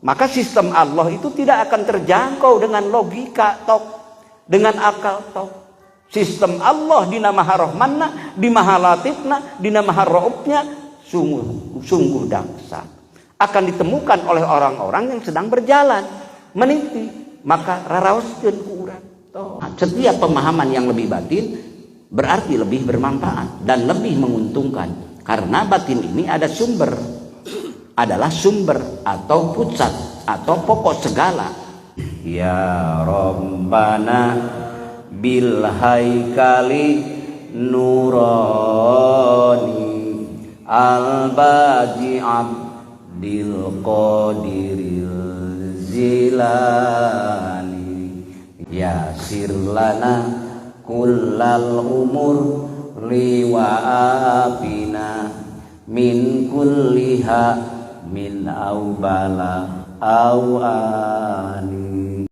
Maka sistem Allah itu tidak akan terjangkau dengan logika tok, dengan akal tok. Sistem Allah di Maha Rahmanna, di Maha Latifna, di Maha Raufnya sungguh sungguh dahsyat. Akan ditemukan oleh orang-orang yang sedang berjalan meniti, maka raraoskeun ku urang. Setiap pemahaman yang lebih batin berarti lebih bermanfaat dan lebih menguntungkan, karena batin ini ada sumber, adalah sumber atau pusat atau pokok segala. Ya Rabbana bil haikali nurani al baji abdil qadiril zilani yasir lana kullal umur liwaafina min kulliha min au bala au ani.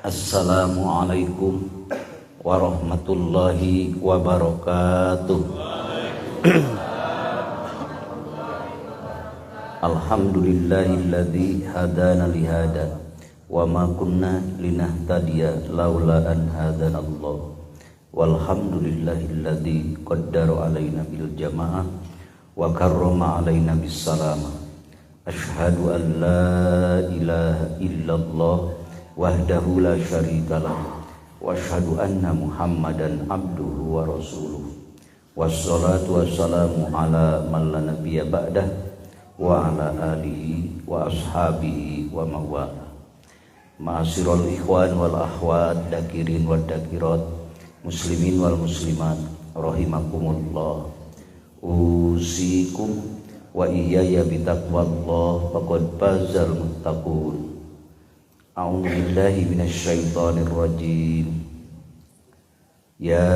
Assalamualaikum warahmatullahi wabarakatuh. Alhamdulillahilladzi hadana lihada wa ma kunna linahtadiya laula an hadanallah. Walhamdulillahilladzi qaddara alaina bil jamaah wa karrama alaina bis salamah. Asyhadu an la ilaha illallah wahdahu la syarikalah wa asyhadu anna Muhammadan abduhu wa rasuluh. Wassalatu wassalamu ala man la nabiyya ba'dah wa ala alihi wa ashabihi wa mawala. Ma'asyiral ikhwan wal akhwat, dakirin wal dakirat, muslimin wal muslimat rahimakumullah. Usikum wa iyaya bitaqwallah faqad fazal muttaqun. A'udzu billahi minasyaitonir rajim. Ya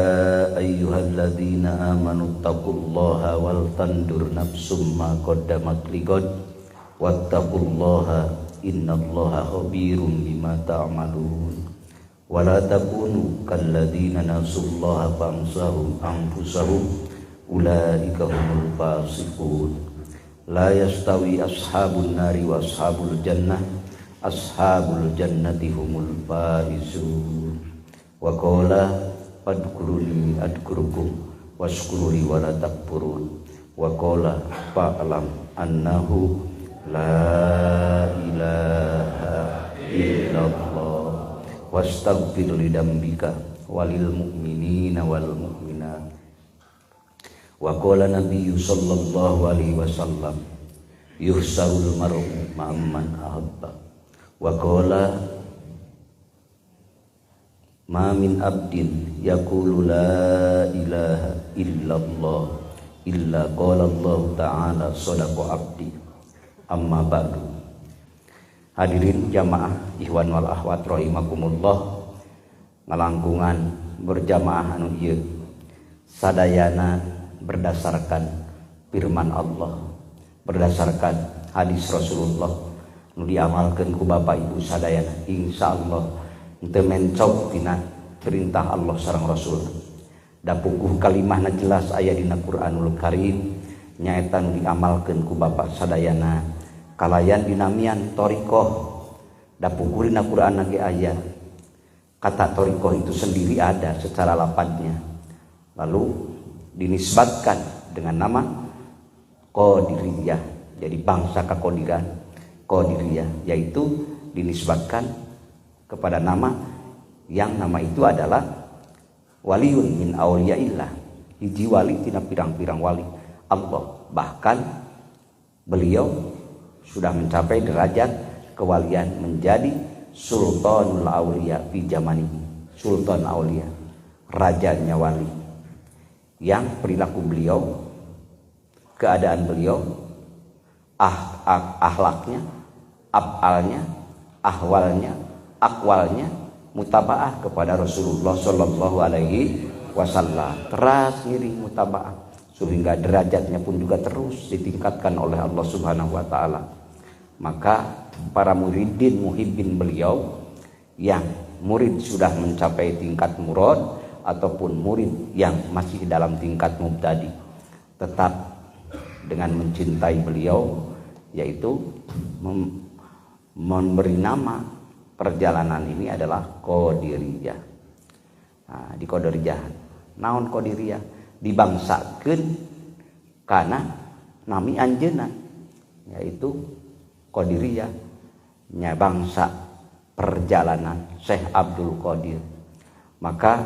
ayyuhalladzina amanu taqullaha wal tandur nafsum ma qaddamat ligad wattaqullaha innallaha khabirum bima ta'malun. Wala takunu kalladzina nasullaha fansahum anfusahum ulaika humul fasiqun. La yastawi ashabun nari wa ashabul jannah, ashabul jannati humul faizun. Wa qala fadkuruni adkurukum waskuruli wala takfurun. Wa qala fa'lam annahu la ilaha illallah wastaghfir li dambika walil mu'minina wal mu'minat. Wa qala nabiyyu sallallahu alaihi wasallam yuhsarul mar'u ma'amman ahabba. Wa qala ma min abdin yaqulu la ilaha illallah illa qala Allah ta'ala sadaqa abdi. Amma ba'du. Hadirin jamaah ikhwan wal akhwat rahimakumullah, ngalangkungan berjamaah anu ieu sadayana berdasarkan firman Allah, berdasarkan hadis Rasulullah nu diamalkeun ku bapak ibu sadayana, insyaallah teu mencok tina perintah Allah sareng Rasul. Da puguh kalimahna jelas aya dina Quranul Karim, nyaeta nu diamalkeun ku bapak sadayana kalayan dinamian thariqah. Da puguh dina Quran ge aya kata thariqah itu sendiri ada secara lafadznya, lalu dinisbatkan dengan nama Qadiriyah, jadi bangsa Kaqodiran Qadiriyah, yaitu dinisbatkan kepada nama yang nama itu adalah waliyun min auliyaillah, hiji wali tina pirang-pirang wali Allah. Bahkan beliau sudah mencapai derajat kewalian menjadi sultanul auliya fi zamanihi, sultan auliya, rajanya wali, yang perilaku beliau, keadaan beliau, akhlaknya, afalnya, ahwalnya, akwalnya mutabaah kepada Rasulullah Shallallahu Alaihi Wasallam, teras ngiring mutabaah sehingga derajatnya pun juga terus ditingkatkan oleh Allah Subhanahu Wa Taala. Maka para muridin muhibbin beliau yang murid sudah mencapai tingkat murad ataupun murid yang masih dalam tingkat mubtadi, tetap dengan mencintai beliau, yaitu memberi nama perjalanan ini adalah Qadiriyah. Nah, di Qadiriyah, naon Qadiriyah? Dibangsakeun kana nami anjeunna, yaitu Qadiriyah, nya bangsa perjalanan Syekh Abdul Qadir. Maka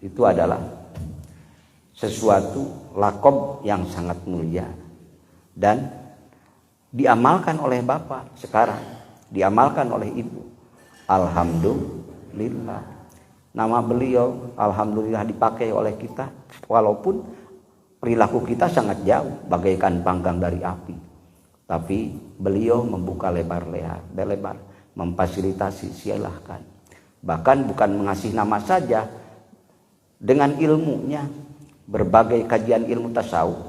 itu adalah sesuatu lakob yang sangat mulia dan diamalkan oleh bapak sekarang, diamalkan oleh ibu. Alhamdulillah. Nama beliau alhamdulillah dipakai oleh kita, walaupun perilaku kita sangat jauh bagaikan panggang dari api. Tapi beliau membuka lebar-lebar, memfasilitasi, silahkan. Bahkan bukan mengasih nama saja, dengan ilmunya, berbagai kajian ilmu tasawuf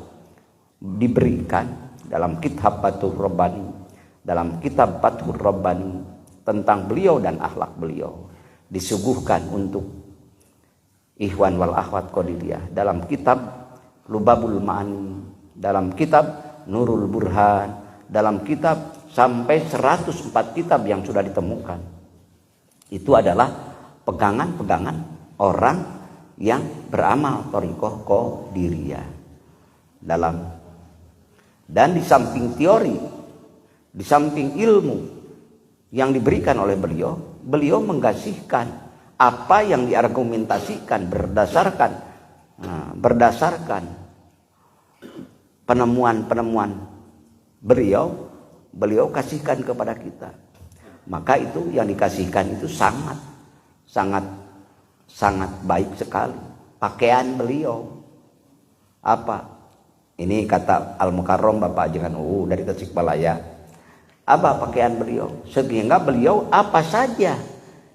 diberikan dalam kitab Fathur Rabbani, dalam kitab Fathur Rabbani tentang beliau dan akhlak beliau disuguhkan untuk ikhwan wal akhwat Qadiriyah dalam kitab Lubabul Ma'ani, dalam kitab Nurul Burhan, dalam kitab sampai 104 kitab yang sudah ditemukan. Itu adalah pegangan-pegangan orang yang beramal thariqah Qadiriyah. Dalam dan di samping teori, di samping ilmu yang diberikan oleh beliau, beliau menggasihkan apa yang diargumentasikan berdasarkan penemuan-penemuan beliau, beliau kasihkan kepada kita. Maka itu yang dikasihkan itu sangat, sangat, sangat baik sekali. Pakaian beliau apa? Ini kata Al-Mukarram Bapak Jangan UU dari Tasikmalaya. Apa pakaian beliau? Sehingga beliau apa saja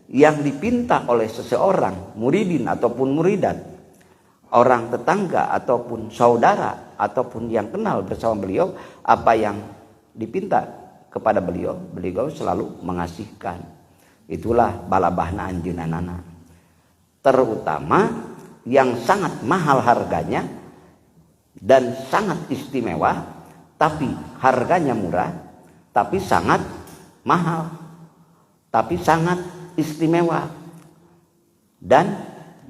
yang dipinta oleh seseorang, muridin ataupun muridat, orang tetangga ataupun saudara ataupun yang kenal bersama beliau, apa yang dipinta kepada beliau, beliau selalu mengasihkan. Itulah balabahna anjeunana. Terutama yang sangat mahal harganya dan sangat istimewa, tapi harganya murah, tapi sangat mahal, tapi sangat istimewa dan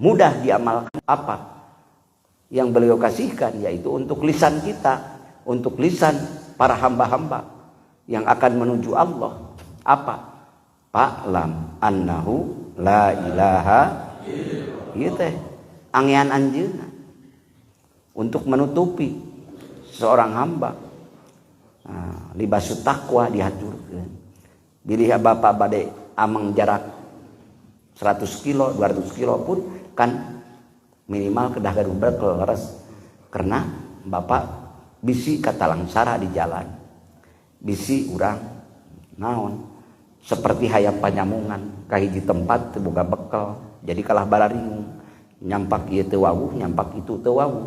mudah diamalkan. Apa yang beliau kasihkan, yaitu untuk lisan kita, untuk lisan para hamba-hamba yang akan menuju Allah. Apa? Fa'lam annahu la ilaha ieu teh angean anjeunna untuk menutupi seorang hamba. Nah, libasu takwa dihaturkeun. Bilih bapak bade ameng jarak 100 kilo, 200 kilo pun kan minimal kedah gaduh bekel leres, karena bapak bisi katalangsara di jalan, bisi urang naon seperti hayam panyamungan kahiji tempat teu boga bekel, jadi kalah balaringung, nyampak ieu teu wawuh, nyampak itu teu wawuh.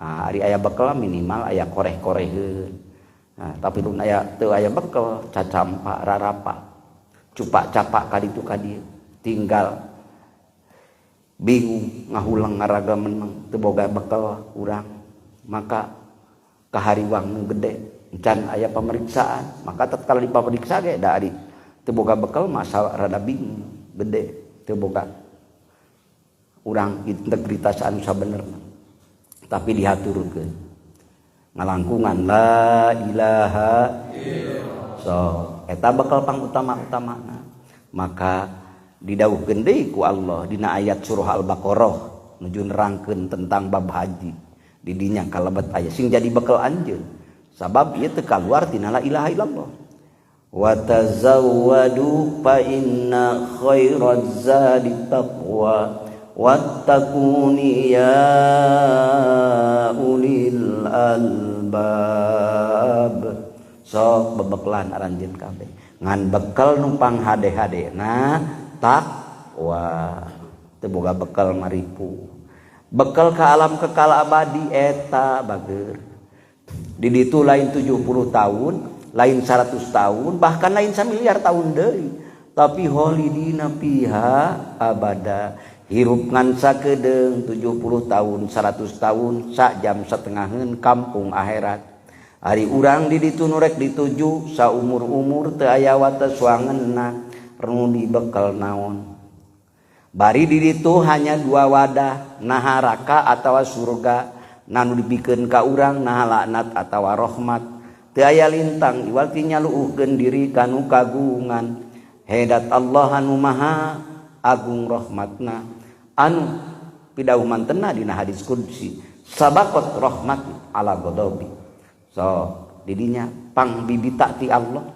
Nah, ari aya bekel minimal aya koreh-koreheun. Nah, tapi lun aya teu aya bekel, cacampak rarapa, cupak capak kaditu kadieu, tinggal bingung ngahulang ngaraga meneng teu boga bekel urang, maka kahariwang nu gede can aya pemeriksaan, maka tatkala dipameriksa ge da ari teu boga bekel masa rada bingung gede teu boga urang integritas anu sabenerna, tapi dihaturkeun ngalangkungan la ilaha illallah. So eta bekal pangutama-utamana. Maka didawuhkeun deui ku Allah dina ayat surah Al-Baqarah nuju nerangkeun tentang bab haji. Di dinya kalebet aya sing jadi bekal anjeun, sabab ieu teu kaluar tina la ilaha illallah. Wa tazawwadu fa inna khairaz zadi taqwa wattaquni ya ulil albab. Sok bebeklan aranjeun kabeh ngan bekal numpang hade-hadena takwa, teu boga bekal maripu, bekal ke alam kekal abadi eta bager. Di ditu lain 70 tahun, lain 100 tahun, bahkan lain 1 miliar tahun deui. Tapi kholidina fiha abada. Hirup ngan sakedeung 70 tahun, 100 tahun, sak jam satengaheun kampung akhirat. Ari urang di ditu nu rek dituju saumur-umur teu aya wates wangenna, nu dibekel naon. Bari di ditu hanya dua wadah, naharaka atawa surga, nanu dibikeun ka urang naha laknat atawa rahmat. Teu aya lintang iwal ti nyaluuhkeun diri kanu kagungan. Hedat Allah anu maha agung rahmatna, anu pidauh mantena dina hadis qudsi, sabaqat rahmati ala ghadabi. So didinya pangbibita ti Allah,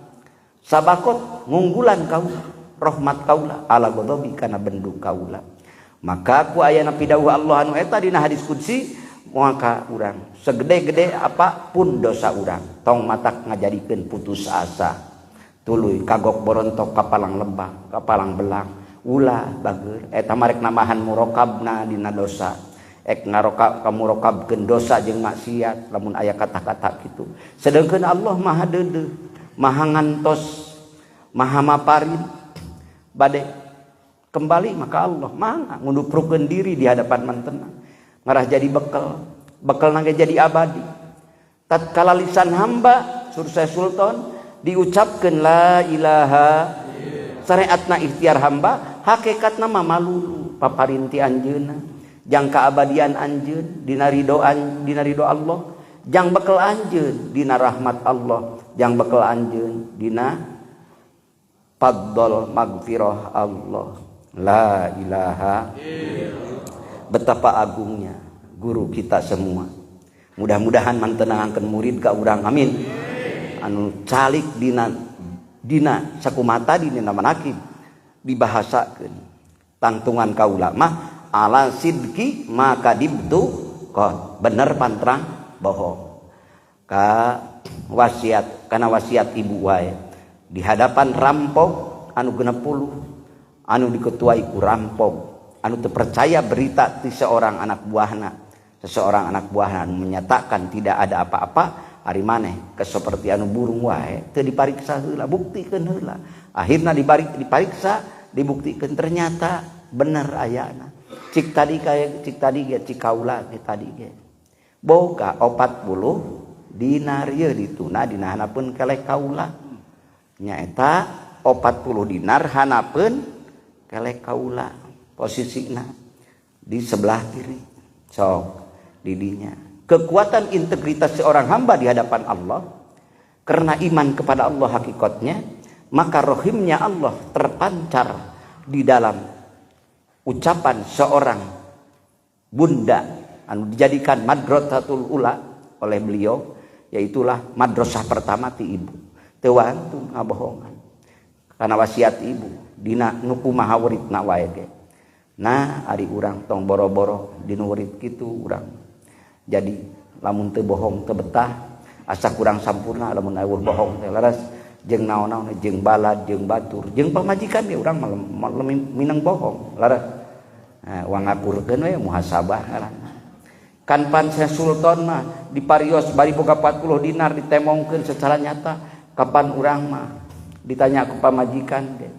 sabaqat ngunggulan kaula, rahmat kaula ala ghadabi kana bendu kaula. Maka ku ayana pidauh Allah anu eta dina hadis qudsi, maka urang segede-gede apapun dosa urang tong matak ngajadikeun putus asa, tuluy kagok borontok kapalang lebang kapalang belang, ulah bager eta marek namahan murokabna dina dosa, ek ngarokab kamurokabkeun dosa jeung maksiat lamun aya kata-kata kitu. Sedengkeun Allah maha deudeuh, maha ngantos, maha maparin, bade kembali maka Allah maha ngunduprukeun diri di hadapan mantena, ngarah jadi bekal, bekal nangge jadi abadi. Tatkala lisan hamba sursa sultan diucapkeun la ilaha, syariatna ikhtiar hamba, hakikatna mah malulu paparinti anjeunna, jang kaabadian anjeun dina ridho dina ridho Allah, jang bekel anjeun dina rahmat Allah, jang bekel anjeun dina fadl magfirah Allah. La ilaha illallah. Betapa agungnya guru kita semua. Mudah-mudahan mantenangkeun murid ka urang, amin. Anu calik dina dina sakumata dina manakib dibahasakeun tangtungan kaula mah ala sidki maka dibtu qad, bener pantrang bohong ka wasiat, kana wasiat ibu wae di hadapan rampok anu 60 anu diketuai ku rampok anu teu percaya berita ti seorang anak buahna, seseorang anak buahna anu menyatakan tidak ada apa-apa. Ari maneh seperti anu burung wae teu dipariksa heula, buktikeun heula. Akhirna dipariksa, dibuktikan ternyata bener ayana. Cik tadi kaya cik tadi ge, cik kaula ge tadi ge boga 40 dinar ieu dituna dina hanapeun keleh kaula, nyaeta 40 dinar hanapeun keleh kaula, posisina di sebelah kiri. Sok didinya kekuatan integritas seorang hamba di hadapan Allah karena iman kepada Allah hakikatnya, maka rohimnya Allah terpancar di dalam ucapan seorang bunda anu dijadikan madrasatul ula oleh beliau, yaitulah madrasah pertama ti ibu. Teu wantun ngabohongan karena wasiat ibu dina nu kumaha muridna wae ge. Nah, ari urang tong boro-boro dina murid kitu urang. Jadi lamun teu bohong teu betah, asa kurang sampurna lamun eueuh bohong teh. Leres jeung naon-naon, jeung balad, jeung batur, jeung pamajikan ge urang malem minang bohong. Leres. Nah, uang ngakurkeun we muhasabah ngaranna. Kan pan Sultan mah diparios bari boga 40 dinar ditemongkeun secara nyata. Kapan urang mah ditanya ku pamajikan ge,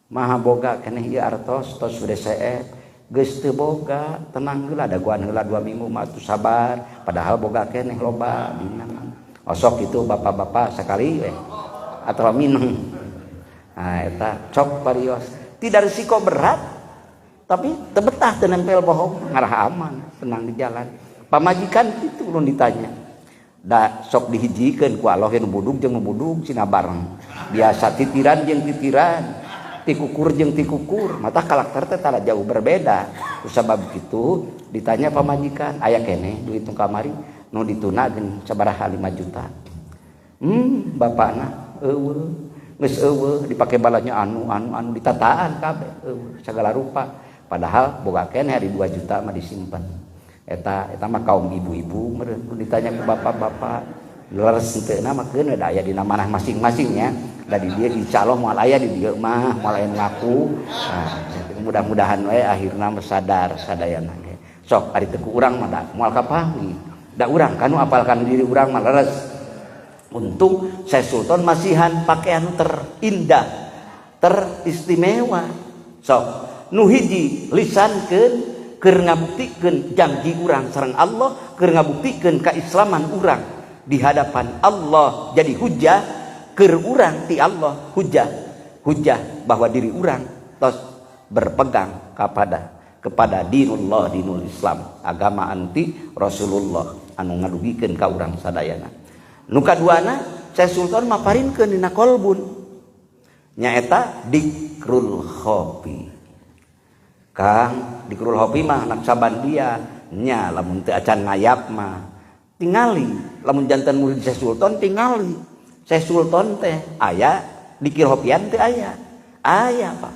maha boga keneh ieu artos tos sudah seet geus teu boga, tenang heula, dagoan heula 2 minggu mah atuh sabar, padahal boga keneh loba dina. Osok itu bapak-bapak sekali we atau minum. Nah, eta cok parios tidak risiko berat tapi teu betah teu nempel bohong, ngarah aman tenang di jalan. Pamajikan itu ulun ditanya da sok dihijikeun ku Allah, nu budug jeung nu budug cina bareng biasa, titiran jeung titiran, tikukur jeung tikukur, mata karakter teh tara jauh berbeda. Sabab kitu ditanya pamajikan aya keneh duit nu kamari nu dituna geun sabaraha 5 juta. Bapakna eueuh geus eueuh dipake balanya anu anu anu ditataan kabeh eueuh segala rupa, padahal boga keneh hari 2 juta mah disimpan. Eta eta mah kaum ibu-ibu meureun. Ditanya ku bapak-bapak leres henteu mah keun da aya dina manah masing-masing nya, da di dieu insyaallah moal aya, di dieu mah moal aya nu ngaku. Nah, mudah-mudahan we akhirna sadar sadayana ge. Sok ari teu ku urang mah da moal kapanggih, da urang kanu apalkan diri urang mah leres. Untung saya Sultan masihan pakaian terindah, Teristimewa. Sok nu hiji lisankeun keur ngabuktikeun janji urang sareng Allah, keur ngabuktikeun kaislaman urang di hadapan Allah, jadi hujah keur urang ti Allah, hujah hujah bahwa diri urang tos berpegang kepada kepada dinullah, dinul Islam, agama anti Rasulullah anu ngadugikeun ka urang sadayana. Nu kaduana, Syekh Sultan maparinkeun dina Kolbun, nyaeta Dikrul Khofi. Kang, Dikrul Khofi mah Naksabandia nya, lamun teu acan ngayap mah tingali, lamun janten murid Syekh Sultan tingali Syekh Sultan teh aya dikir hopian teh? Aya, aya, Pak.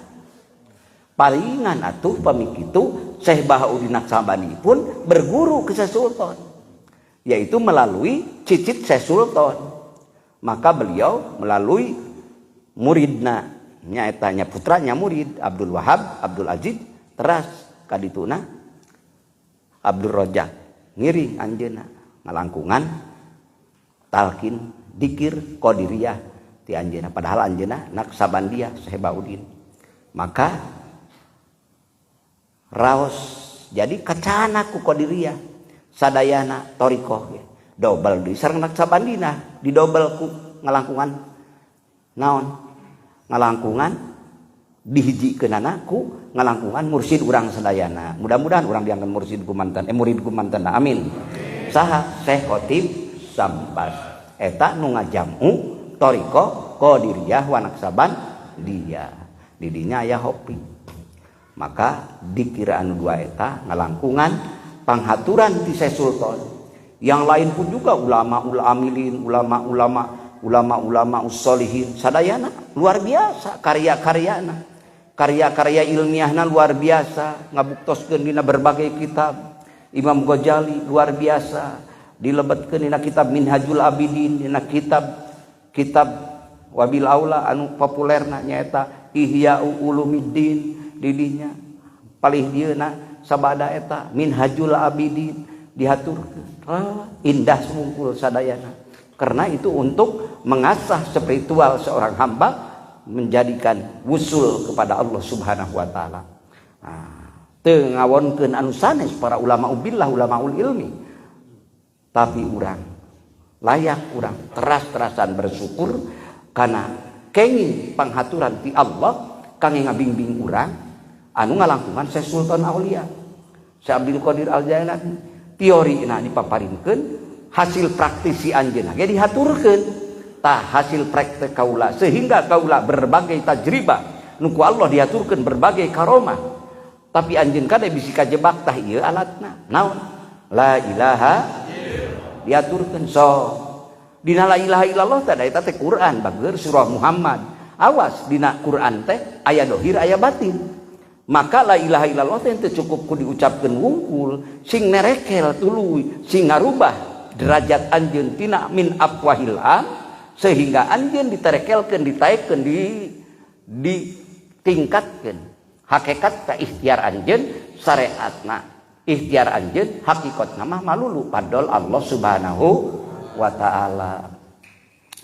Palingan atuh pami kitu Syekh Bahauddin Naksabandi pun berguru ke Syekh Sultan, yaitu melalui cicit Syekh Sultan. Maka beliau melalui muridna, nyaetanya putranya murid Abdul Wahab, Abdul Aziz, teras kadituna Abdul Rojak ngiring anjeuna ngalangkungan talkin dikir Qadiriyah ti anjeunna, padahal anjeunna Naksabandia Syekh Bahauddin. Maka raos jadi kacana ku Qadiriyah sadayana thoriqoh dobel di sareng Naksabandina, didobel ku ngalangkungan naon, ngalangkungan dihijikeunana ku ngalangkungan mursid urang sadayana. Mudah-mudahan urang diangkat mursid ku mantan, murid ku mantan, amin. Saha? Syekh Khotib Sambas eta nu ngajamu thoriqoh Qadiriyah wa Naksabandia. Didinya aya hopi. Maka dikira anu dua eta ngalangkungan panghaturan ti Syekh Sultan. Yang lain pun juga ulama ulamilin, ulama-ulama, ulama-ulama ussolihin sadayana luar biasa karya-karyana, karya-karya ilmiahna luar biasa, ngabuktoskeun dina berbagai kitab. Imam Ghazali luar biasa dilebetkeun dina kitab Minhajul Abidin, dina kitab kitab Wabil Aula anu populerna nyaeta Ihya'u Ulumiddin. Didinya palih dieuna sabada eta Minhajul Abidin dihaturkeun. Ah, indah sumungkul sadayana, karena itu untuk mengasah spiritual seorang hamba, menjadikan wusul kepada Allah Subhanahu wa taala. Nah, teu ngawonkeun anu sanes para ulama billah, ulamaul ilmi, tapi urang layak, urang teras-terasan bersyukur karena kenging panghaturan ti Allah kangge ngabingbing urang anu ngalangkungan Syekh Sultan Aulia, Syekh Abdul Qadir Al Jailani. Teori na dipaparinkeun, hasil praktisi anjeunna ge dihaturkeun. Tah, hasil praktek kaula sehingga kaula berbagai tajribah nu ku Allah diaturkeun berbagai karomah, tapi anjeun kade bisi kajebak. Tah, ieu alatna naon? La ilaha diaturkeun. So dina la ilaha illallah teh eta teh Quran, bager, surah Muhammad. Awas, dina Quran teh aya dohir, aya batin. Maka la ilaha illallah teh teu cukup ku diucapkeun wungkul, sing nerekel tuluy, sing ngarubah derajat anjeun tina min afwahil am sehingga anjeun diterekelkeun, ditaekkeun, di ditingkatkeun hakikat ka ikhtiar anjeun, syariatna ikhtiar anjeun, hakikatna mah malulu padol Allah Subhanahu wa taala.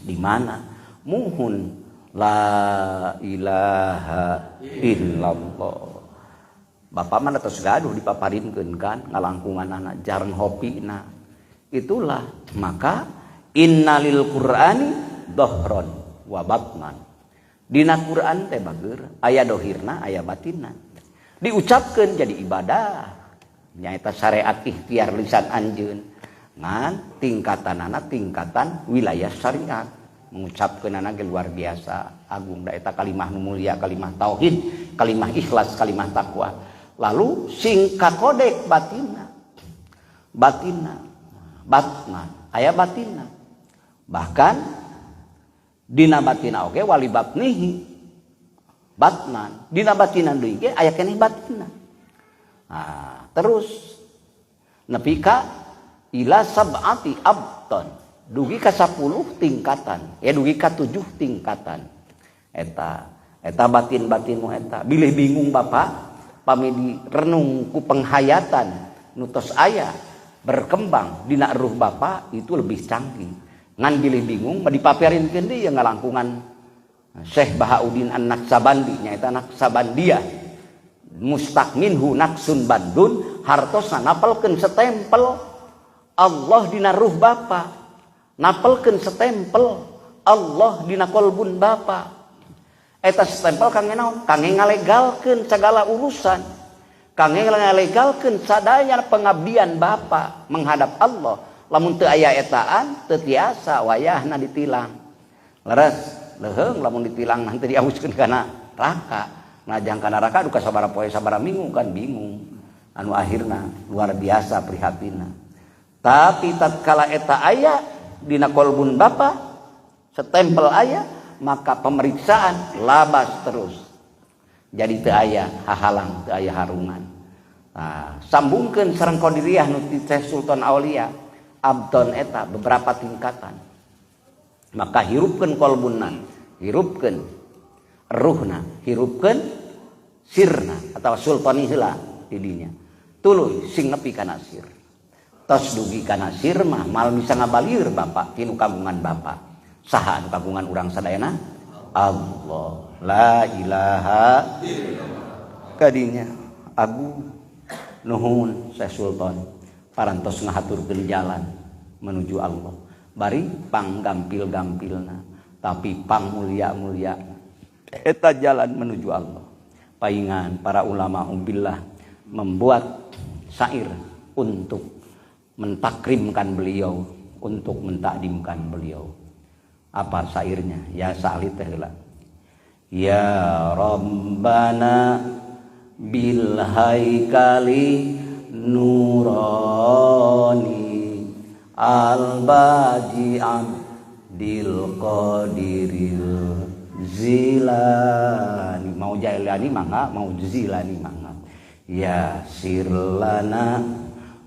Di mana muhun la ilaha illallah. Bapak mana tos gaduh dipaparinkeun kan ngalangkungan anak jarang hopi. Nah, itulah maka innalil qur'ani dohron wa batnan. Dina Quran teh bager, aya dohirna, aya batinna. Diucapkeun jadi ibadah, nyaeta syariat ikhtiar lisan anjeun, ngan tingkatanana tingkatan wilayah syariat. Mengucapkeun anak luar biasa agung, da eta kalimah nu mulia, kalimah tauhid, kalimah ikhlas, kalimah takwa. Lalu sing kakodek batinna, batinna, batna, aya batinna. Bahkan dina batina oge wali batnihi batnan, dina batina deui ge aya keneh batinna. Nah, terus nepi ka ila sab'ati abton, dugi ka 10 tingkatan, ya dugi ka 7 tingkatan. Eta eta batin-batinmu eta bilih bingung Bapak, pami direnung ku penghayatan nutos aya berkembang dina ruh Bapak itu lebih canggih. Ngan bilih bingung mah dipaparinkeun deui ngalangkungan. Syekh Bahauddin An-Naqsabandi nyaeta Naqsabandiyah mustaqminhu naqsun bandun hartosna napelkeun setempel Allah dina ruh bapa, napelkeun setempel Allah dina kolbun bapa. Eta setempel kangge naon? Kangge ngalegalkeun segala urusan, kangge ngalegalkeun sadaya pengabdian bapa menghadap Allah. Lamun teu aya etaan teu tiasa wayahna ditilang. Leres leuheung lamun ditilang nanti diauskeun kana neraka. Nah jang kana neraka duka sabaraha poe sabaraha minggu kan bingung. Anu akhirna luar biasa prihatinna. Tapi tatkala eta aya dina kolbun bapa, setempel aya, maka pemeriksaan labas terus. Jadi teu aya hahalang, teu aya harungan. Nah, sambungkeun sareng qadiriyah nu ti Syekh Sultan Aulia, abdon eta beberapa tingkatan. Maka hirupkeun kolbunna, hirupkeun ruhna, hirupkeun sirna atau sultani heula di dinya. Tuluy sing nepi kana sir. Tos dugi kana sir mah mal bisa ngabalieur bapa tinu kagungan bapa. Saha anu kagungan urang sadayana? Allah. La ilaha illallah. Kadinya agung nuhun Syekh Sultan parantos ngahaturkeun jalan menuju Allah. Bari panggampil-gampilna tapi pangmulia-mulia eta jalan menuju Allah. Paingan para ulama umbillah membuat syair untuk mentakrimkan beliau, untuk mentakdimkan beliau. Apa syairnya? Ya sa'li teh heula. Ya Rabbana bil haikali nurani al-baji abdil qadiril zilani. Mau jailani mangga, mau zilani mangga. Ya sirlana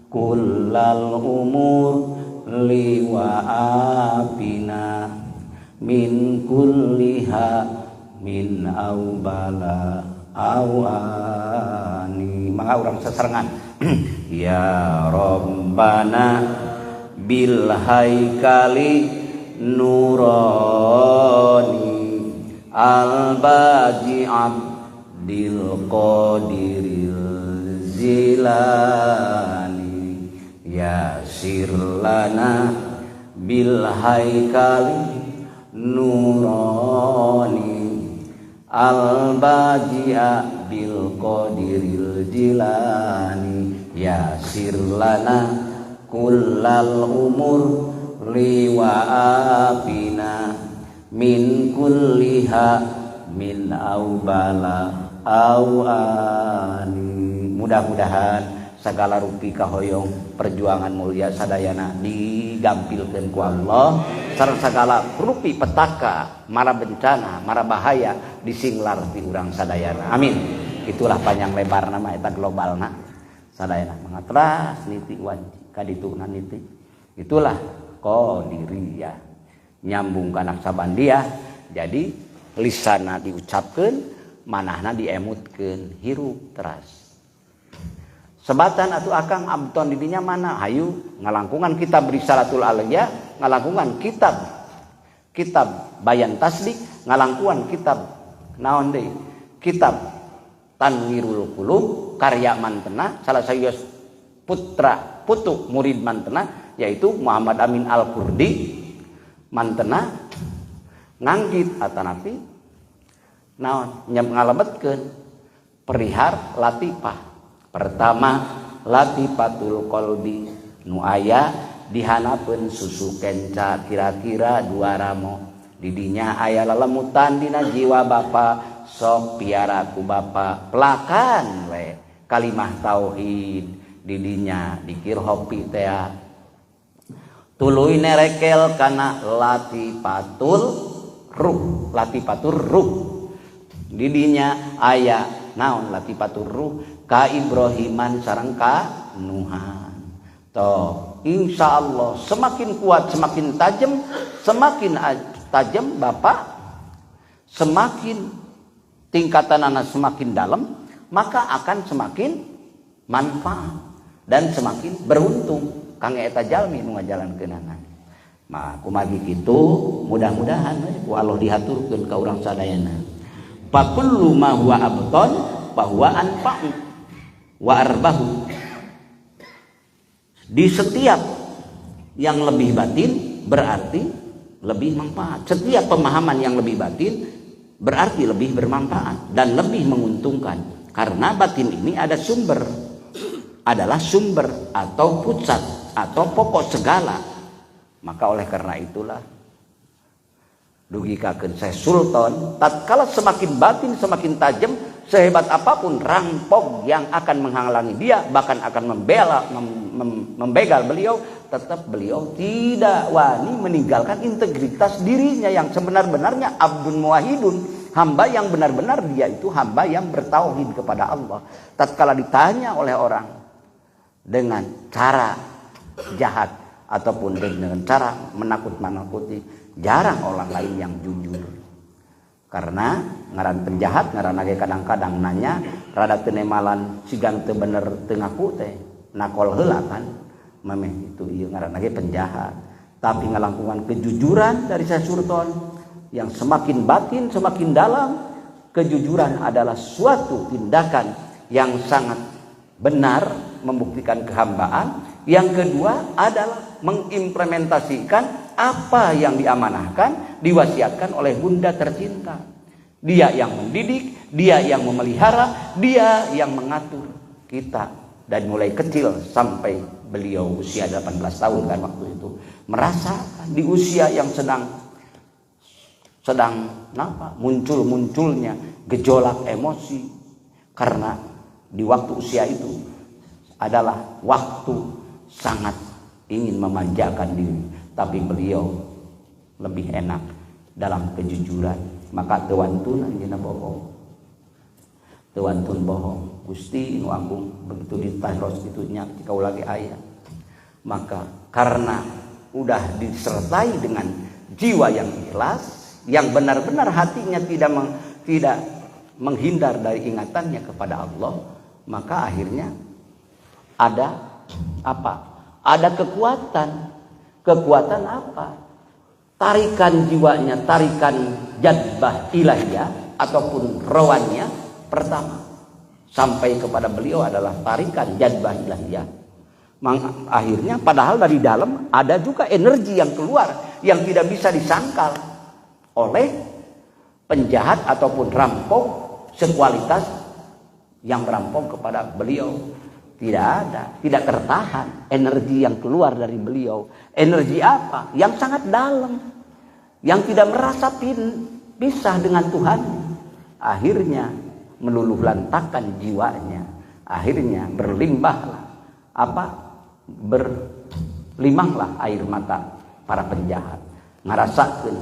kullal umur liwaapina min kulliha min aubala awani. Mangga urang seserengan. Ya Rabbana bil haikali nurani al-baji abdil qadiril zilani yasir lana bil haikali nurani al-baji abdil qadiril jilani yasir lana kullal umur liwaapina min kulliha min aubala awani. Mudah-mudahan segala rupi kahoyong perjuangan mulia sadayana digampilkeun ku Allah, sareng segala rupi petaka, mara bencana, mara bahaya disinglar ti urang sadayana. Amin. Itulah panjang lebar nama eta globalna sadayana mangatras niti wanci kadituna niti. Itulah qadiriyah. Nyambung ka Naqsabandiyah, jadi lisana diucapkeun, manahna diemutkeun, hirup teras. Sebatan atuh akang abton didinya mana? Hayu ngalangkungan kitab Risalatul Aliyah, ngalangkungan kitab kitab Bayan Tasdik, ngalangkungan kitab naon deui? Kitab Tanwirul Qulub karya mantena salah sayos putra putu murid mantena yaitu Muhammad Amin Al-Kurdi mantena nganggit atanapi naon ngalebetkeun perihal latifah. Pertama latifatul qalbi nu aya dihanapeun susu kenca kira-kira 2 ramo. Didinya aya lelemutan dina jiwa bapa, sok piara ku bapa pelakan we kalimah tauhid didinya dikir hopi tea. Tuluy nerekel kana latifatul ruh, latifatur ruh. Didinya aya naon latifatur ruh ka Ibrahiman sareng ka Nuhan. Toh insyaallah semakin kuat, semakin tajam, semakin tajam bapak, semakin tingkatan anak semakin dalam, maka akan semakin manfaat dan semakin beruntung kangge eta jalmi nu ngajalankeunana. Mah kumargi kitu mudah-mudahan ku Allah dihaturkeun ka urang sadayana. Fa kullu ma huwa abton fa huwa anfa'u wa arbahu. Di setiap yang lebih batin berarti lebih manfaat. Setiap pemahaman yang lebih batin berarti lebih bermanfaat dan lebih menguntungkan. Karena batin ini ada sumber, adalah sumber atau pusat atau pokok segala. Maka oleh karena itulah dugikakeun Syekh Sultan, tatkala semakin batin semakin tajam, sehebat apapun rampok yang akan menghalangi dia, bahkan akan membegal beliau, tetap beliau tidak wani meninggalkan integritas dirinya yang sebenar-benarnya abdun muwahidun, hamba yang benar-benar dia itu hamba yang bertauhid kepada Allah. Tatkala ditanya oleh orang dengan cara jahat ataupun dengan cara menakut-menakuti, jarang orang lain yang jujur. Karena ngaran penjahat ngaran ge kadang-kadang nanya rada teu nemalan sigan teu bener teu ngaku teh nakol heula kan memeh itu ieu ngaran ge penjahat. Tapi ngalangkungan kejujuran dari Syekh Sultan yang semakin batin semakin dalam, kejujuran adalah suatu tindakan yang sangat benar membuktikan kehambaan. Yang kedua adalah mengimplementasikan apa yang diamanahkan, diwasiatkan oleh bunda tercinta. Dia yang mendidik, dia yang memelihara, dia yang mengatur kita. Dan mulai kecil sampai beliau usia 18 tahun kan waktu itu, merasakan di usia yang sedang sedang apa, muncul-munculnya gejolak emosi, karena di waktu usia itu adalah waktu sangat ingin memanjakan diri, tapi beliau lebih enak dalam kejujuran. Maka teu wantun anjeunna bohong, teu wantun bohong. Gusti nu agung begitu ditaros kitu nya kaula lagi aya. Maka karena udah disertai dengan jiwa yang ikhlas, yang benar-benar hatinya tidak menghindar dari ingatannya kepada Allah, maka akhirnya ada apa? Ada kekuatan. Kekuatan apa? Tarikan jiwanya, tarikan jadbah ilahiyah ataupun rawannya pertama sampai kepada beliau adalah tarikan jadbah ilahiyah. Akhirnya padahal dari dalam ada juga energi yang keluar yang tidak bisa disangkal oleh penjahat ataupun rampok sekualitas yang merampok kepada beliau. Tidak ada, tidak tertahan energi yang keluar dari beliau. Energi apa? Yang sangat dalam, yang tidak merasa pisah dengan Tuhan. Akhirnya meluluh lantakan jiwanya. Akhirnya berlimbahlah apa? Berlimanglah air mata para penjahat. Ngerasakeun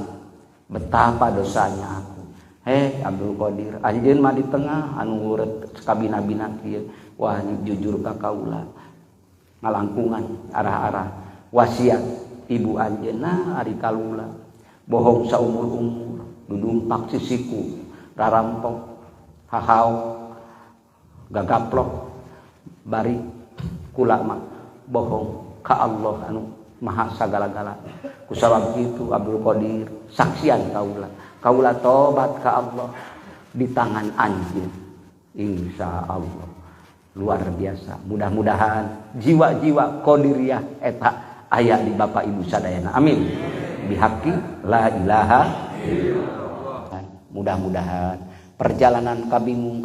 betapa dosanya aku. Hei Abdul Qadir, anjeun mah di tengah anu nguret kabina-bina kieu. Wah, jujur ka kaula. Ngalangkungan arah-arah wasiat ibu anjeunna ari kalula. Bohong saumur-umur, dudumpak sisiku, rarampok, hahau, gagaplok, bari kula mah bohong ka Allah anu maha sagala-gala. Kusabab kitu Abdul Qadir saksian kaula. Kaula tobat ka Allah di tangan anjeun. Insya Allah luar biasa. Mudah-mudahan jiwa-jiwa qadiriyah eta aya di Bapak Ibu sadayana. Amin. Bihaqi la ilaha illallah. Mudah-mudahan perjalanan kabingung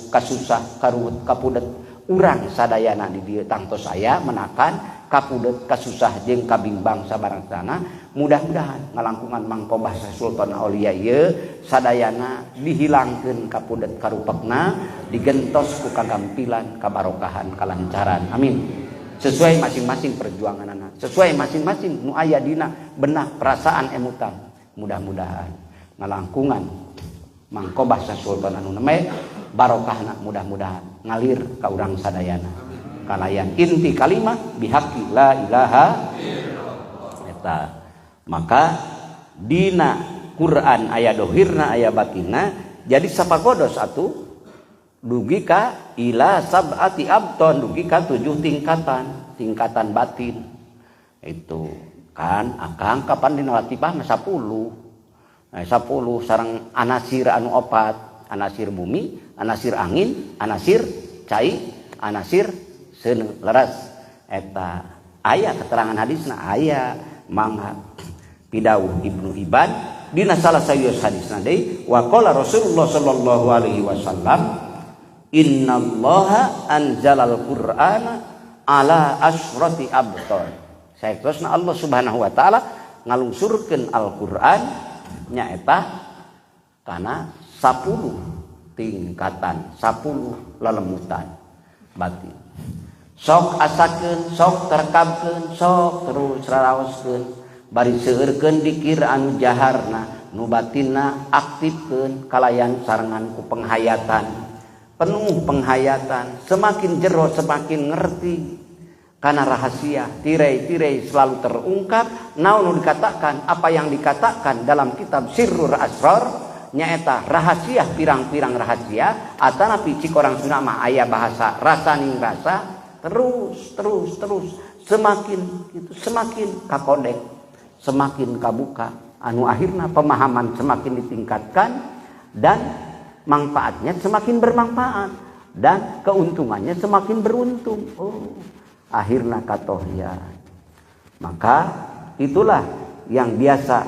kasusah karuwet kapudet urang sadayana di dieu tangtos aya menakan kapudet kasusah jeung kabimbang sabarangsana. Mudah-mudahan ngalangkungan mangkobah Sultan Aulia ieu sadayana dihilangkeun kapudet karupekna, digentos ku kagampilan kabarokahan kalancaran. Amin. Sesuai masing-masing perjuanganana, sesuai masing-masing nu aya dina benak perasaan emutan. Mudah-mudahan ngalangkungan mangkobah Sultan anu neme barokahna mudah-mudahan ngalir ka urang sadayana. Kalayan inti kalimah bihaqi la ilaha illallah. Eta maka dina Quran aya dohirna aya batinna, jadi sapagodos atuh dugi ka ila sab'ati abton, dugi ka 7 tingkatan, tingkatan batin. Itu Kan akang kapan dina latifah mah 10. Nah, 10 sareng anasir anu opat, anasir bumi, anasir angin, anasir cai, anasir seuneu leres. Eta aya keterangan hadisna aya mangga pidawuh Ibnu Hibban dina salah sawios hadisna deui wa qala Rasulullah sallallahu alaihi wasallam innallaha anzalal qur'ana ala asyrati abtar. Saektosna Allah Subhanahu wa taala ngalungsurkeun Al-Qur'an nyaeta kana 10 tingkatan, 10 lelemutan batin. Sok asakeun, sok terkabkeun, sok terus raraoskeun, bari seueurkeun dikir anu jaharna, nu batinna aktifkeun kalayan sarengan ku penghayatan. Penuh penghayatan, semakin jero semakin ngerti karena rahasia tirai-tirai selalu terungkap. Naon nu dikatakan, apa yang dikatakan dalam kitab Sirrul Asrar nyaeta rahasia pirang-pirang rahasia atanapi cik orang Sunda mah aya bahasa rasaning rasa. Terus terus terus semakin gitu semakin kakodek, semakin kabuka, anu akhirna pemahaman semakin ditingkatkan dan manfaatnya semakin bermanfaat dan keuntungannya semakin beruntung. Oh, akhirna katohya. Maka itulah yang biasa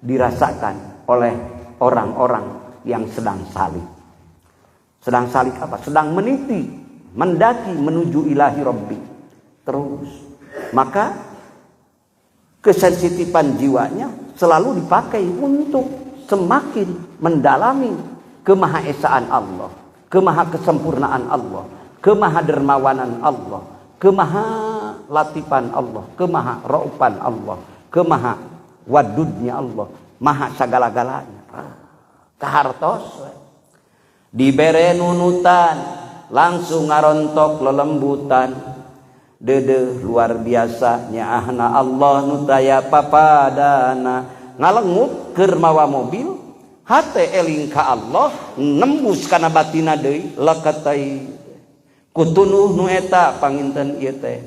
dirasakan oleh orang-orang yang sedang salik. Sedang salik apa? Sedang meniti, mendaki menuju ilahi Rabbi. Terus. Maka kesensitifan jiwanya selalu dipakai untuk semakin mendalami kemahaesaan Allah, kemahakesempurnaan Allah, kemahadermawanan Allah, kemaha latifan Allah, kemaha raupan Allah, kemaha wadudnya Allah, maha segala-galanya. Kahartos dibere nunutan langsung ngarontok lelembutan. Dedeh luar biasa nyaahna Allah nu taya papadana. Ngalengut keur mawa mobil, hate eling ka Allah, nembus kana batina deui leketai. Kutunuh nu eta panginten ieu teh.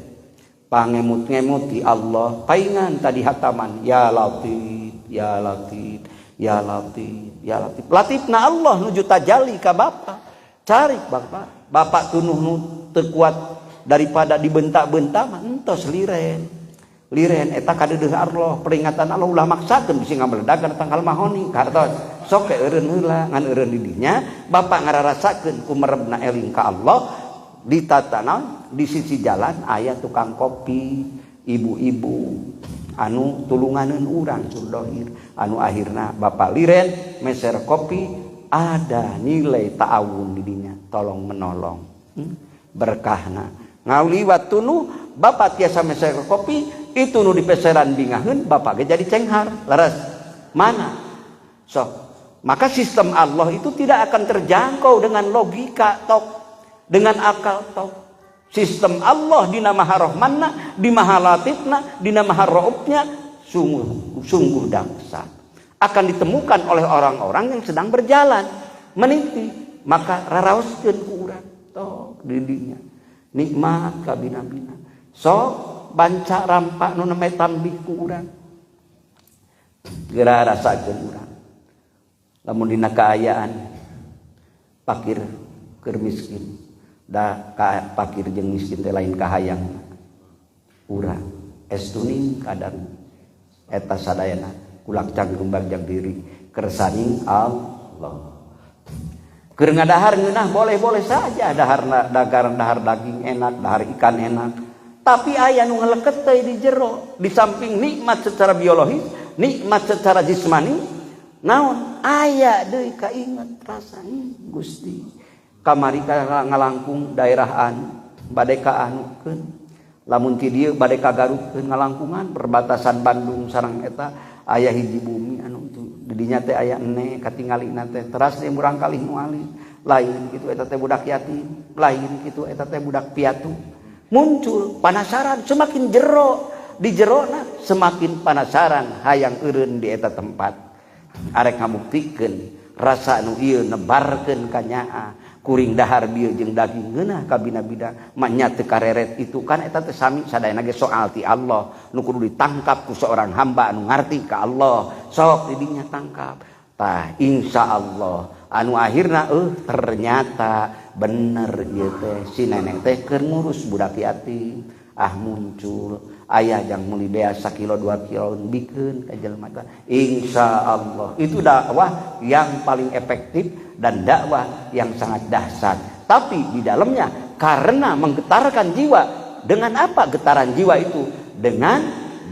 Pangemut-ngemuti Allah, paingan tadi hataman ya Latif, ya Latif, ya Latif, ya Latif. Latifna Allah nuju tajali ka bapa. Cari bapak, bapak tunuh nu teu kuat daripada dibentak-bentak mah entos liren. Liren eta kadeudeuh Allah, peringatan Allah ulah maksakeun bisi ngabeledag kana tangkal mahoni. Kartos sok ke eureun heula ngan eureun di dinya bapak ngararasakeun ku merebna eling ka Allah di tatanan di sisi jalan aya tukang kopi, ibu-ibu anu tulunganeun urang surdohir anu akhirna bapak liren meser kopi ada nilai ta'awun di dinya, tolong menolong. Berkahna ngaliwat tunuh bapak tiasa meser kopi itu nu dipeseran bingaheun bapak ge jadi cenghar leres mana sok. Maka sistem Allah itu tidak akan terjangkau dengan logika tok, dengan akal tok. Sistem Allah dina maha rahmanna, di maha latifna, dina maha raufnya sungguh sungguh dahsyat. Akan ditemukan oleh orang-orang yang sedang berjalan meniti, maka raraoskeun ku urang tok di dinya. Nikmat kabina-bina. Sok banca rampak nu nembe tambih ku urang. Geura rasakeun urang. Lamun dina kaayaan pakir keur miskin, da ka pakir jeung miskin teh lain kahayang urang. Estuning kadang eta sadayana kulak cangkem bagjang diri kersaning Allah. Keur ngadahar ngeunah boleh-boleh saja, dahar dagar dahar daging enak, dahar ikan enak. Tapi aya nu ngaleket teh di jero, di samping nikmat secara biologis, nikmat secara jismani, naon aya deui kainget rasa Gusti. Kamari ka ngalangkung daerah anu bade ka anukeun, lamun ti dieu bade ka Garutkeun ngalangkungan perbatasan Bandung sareng eta aya hiji bumi anu di dinya teh aya ene katingalina teh teras deui murang kalih nu alit, lain kitu eta teh budak yatim, lain kitu eta teh budak piatu. Muncul penasaran semakin jero di jerona semakin penasaran hayang eureun di eta tempat. Arek ngabuktikeun rasa nu ieu nebarkeun ka nyaah. Kuring dahar bieu jeung daging ngeunah kabina-bina manya teu kareret itu kan eta teh sami sadayana ge soal ti Allah nu kudu ditangkap ku seorang hamba anu ngarti ka Allah. Sok didinya tangkap tah, insyaallah anu akhirna ternyata bener ieu teh si nenek teh keur ngurus budak yatim. Ah, muncul ayah jang meuli beas sakilo 2 kilo bikeun ka jelema. Insyaallah itu dakwah yang paling efektif dan dakwah yang sangat dahsyat. Tapi di dalamnya karena menggetarkan jiwa. Dengan apa getaran jiwa itu? Dengan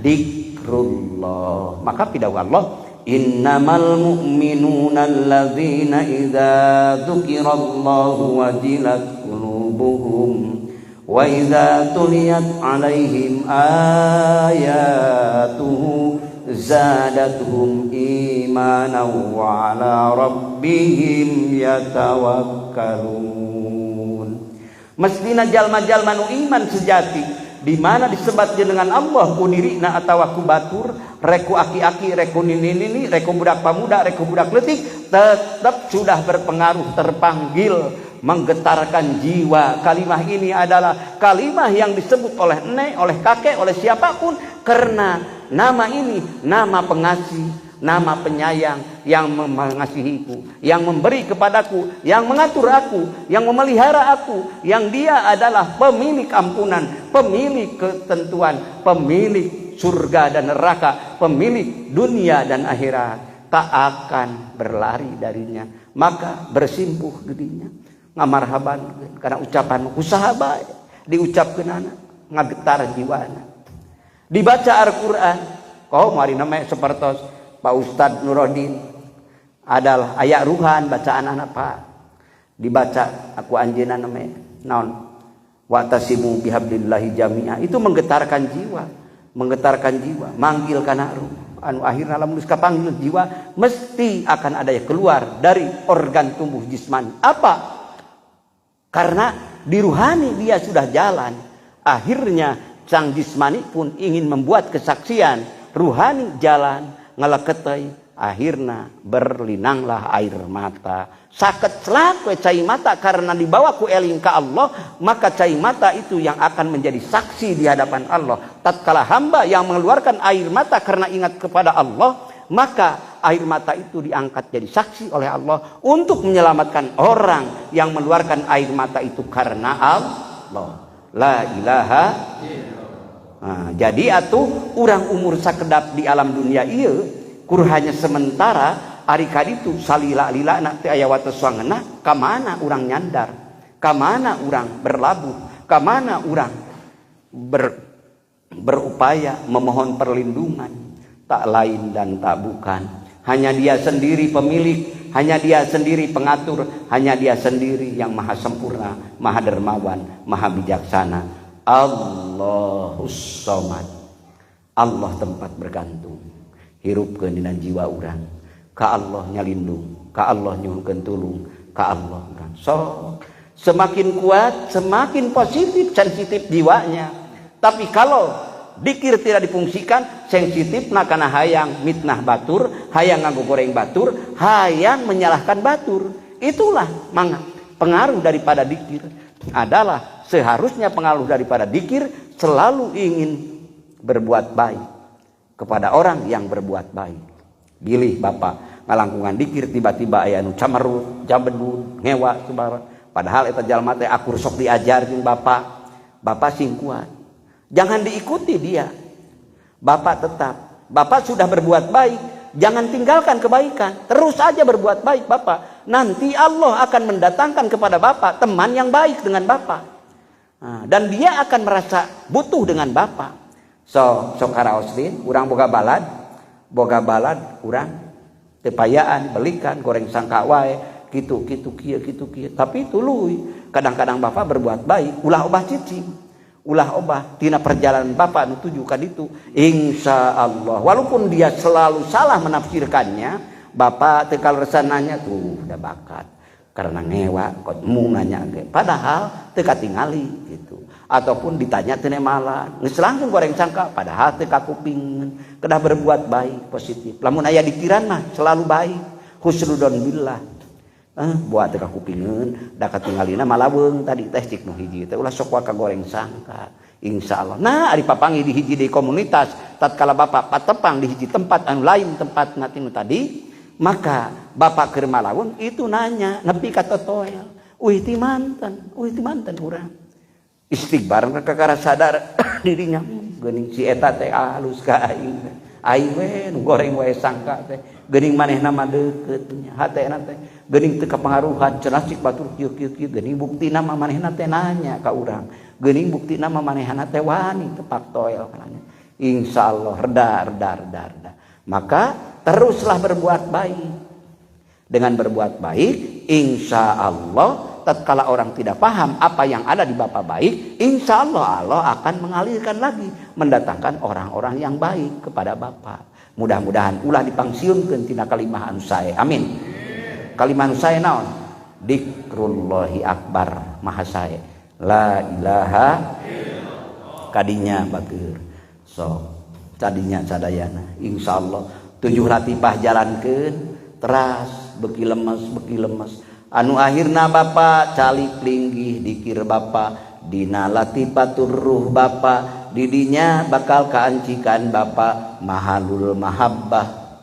dikrullah. Maka pidawuh Allah, innamal mu'minuna alladzina idza dzukirallahu wajilat qulubuhum wa idza tuliyat alaihim ayatuhu zadatuhum imanan wa ala rabbihim yatawakkalun. Mestina jalma-jalma nu iman sejati di mana disebat dengan Allah ku dirina atawa ku batur, rek ku aki-aki, rek ku nini-nini, rek ku budak pamuda, rek ku budak leutik, tetap sudah berpengaruh, terpanggil, menggetarkan jiwa. Kalimah ini adalah kalimah yang disebut oleh nenek, oleh kakek, oleh siapapun, karena nama ini nama pengasih, nama penyayang yang mengasihiku, yang memberi kepadaku, yang mengatur aku, yang memelihara aku, yang dia adalah pemilik ampunan, pemilik ketentuan, pemilik surga dan neraka, pemilik dunia dan akhirat. Tak akan berlari darinya, maka bersimpuh dirinya ngamarhaban karena ucapan usaha baik diucapkeun anak ngagetar jiwana. Dibaca Al-Qur'an kau mari namanya sepertos Pak Ustadz Nurodin adalah ayat ruhan bacaan anak Pak dibaca aku anjeunna namanya naon wa'tasimu bihablillahi jami'a itu menggetarkan jiwa, menggetarkan jiwa, manggil kana ruh anu akhirnya lamun geus kapanggil jiwa mesti akan ada yang keluar dari organ tubuh jismani. Apa? Karena di ruhani dia sudah jalan. Akhirnya sang jismani pun ingin membuat kesaksian ruhani jalan ngaleketai, akhirnya berlinanglah air mata. Saket celak we cai mata karena dibawa ku eling ka Allah, maka cai mata itu yang akan menjadi saksi di hadapan Allah. Tatkala hamba yang mengeluarkan air mata karena ingat kepada Allah, maka air mata itu diangkat jadi saksi oleh Allah untuk menyelamatkan orang yang mengeluarkan air mata itu karena Allah. La ilaha. Nah, jadi atuh urang umur sakedap di alam dunia ieu kur hanya sementara. Ari kaditu salila-lila teh aya wates wangeunna. Ka mana urang nyandar, ka mana urang berlabuh, ka mana urang berupaya memohon perlindungan? Tak lain dan tak bukan hanya Dia sendiri pemilik, hanya Dia sendiri pengatur, hanya Dia sendiri yang maha sempurna, maha dermawan, maha bijaksana. Allahus Somad. Allah tempat bergantung. Hirupkeun dina jiwa urang. Ka Allah nyalindung, ka Allah nyuhunkeun tulung, ka Allah urang. So, semakin kuat, semakin positif, sensitif jiwanya. Tapi kalau dikir tidak difungsikan, sensitif nah kana hayang mitnah batur, hayang nganggo goreng batur, hayang menyalahkan batur. Itulah pengaruh daripada dikir adalah seharusnya pengaruh daripada dikir selalu ingin berbuat baik kepada orang yang berbuat baik. Bilih bapak ngalangkungan dikir tiba-tiba aya nu camerut, jabedud, ngewa subara. Padahal eta jalma teh akur sok diajar jeung bapak. Bapak sing kuat. Jangan diikuti dia. Bapak tetap. Bapak sudah berbuat baik, jangan tinggalkan kebaikan. Terus aja berbuat baik bapak. Nanti Allah akan mendatangkan kepada bapak teman yang baik dengan bapak. Nah, dan dia akan merasa butuh dengan bapak. So, sok karaoskeun, urang boga balad, urang tepayaan, belikan, goreng sangka wae, gitu, gitu, kieu, gitu, kieu. Tapi tuluy, kadang-kadang bapak berbuat baik, ulah obah cicing, ulah obah tina perjalanan bapak nu tuju ka ditu. Insya Allah walaupun dia selalu salah menafsirkannya, bapak teu kaleresan nanya tuh udah bakat karena ngewa kok mu nanya ge padahal teu katingali gitu, ataupun ditanya teu nemalan geus langsung goreng sangka padahal teu kakuping. Kedah berbuat baik, positif. Lamun aya dikiran mah selalu baik, husnudon billah. Buat teh kakupingeun da katingalina malaweung tadi teh cik nu hiji teh ulah sok waka goreng sangka. Insyaallah. Nah, ari papanggih di hiji di komunitas tatkala bapak patepang di hiji tempat anu lain tempatna tinu tadi, maka bapak keur malaweung itu nanya nepi ka totoel. Uih ti mantan, uih ti mantan urang. Istighbar kakara sadar dirinya geuning si eta teh halus ka aing. Aing we nu goreng wae sangka teh geuning manehna mah deukeut nya hatena teh geuning teu kapangaruhan cenah cik batur kieu kieu kieu geuning buktina mah manehna teh nanya ka urang geuning buktina mah manehna teh wani tepak toel kana. Insyaallah reda reda reda reda. Maka teruslah berbuat baik. Dengan berbuat baik insyaallah tatkala orang tidak paham apa yang ada di bapak baik, insya Allah Allah akan mengalirkan lagi, mendatangkan orang-orang yang baik kepada bapak. Mudah-mudahan ulah dipangsiunkeun tina kalimah anu sae. Amin. Kalimah anu sae naon? Dikrullahi akbar, maha sae. La ilaha illallah. Kadinya bageur. So, tadinya sadayana. Insya Allah 7 latipah jalankeun teras beki lemes beki lemes. Anu akhirna bapak calik linggih dikir bapak dina latifatur ruh bapak didinya bakal kaancikan bapak mahalul mahabbah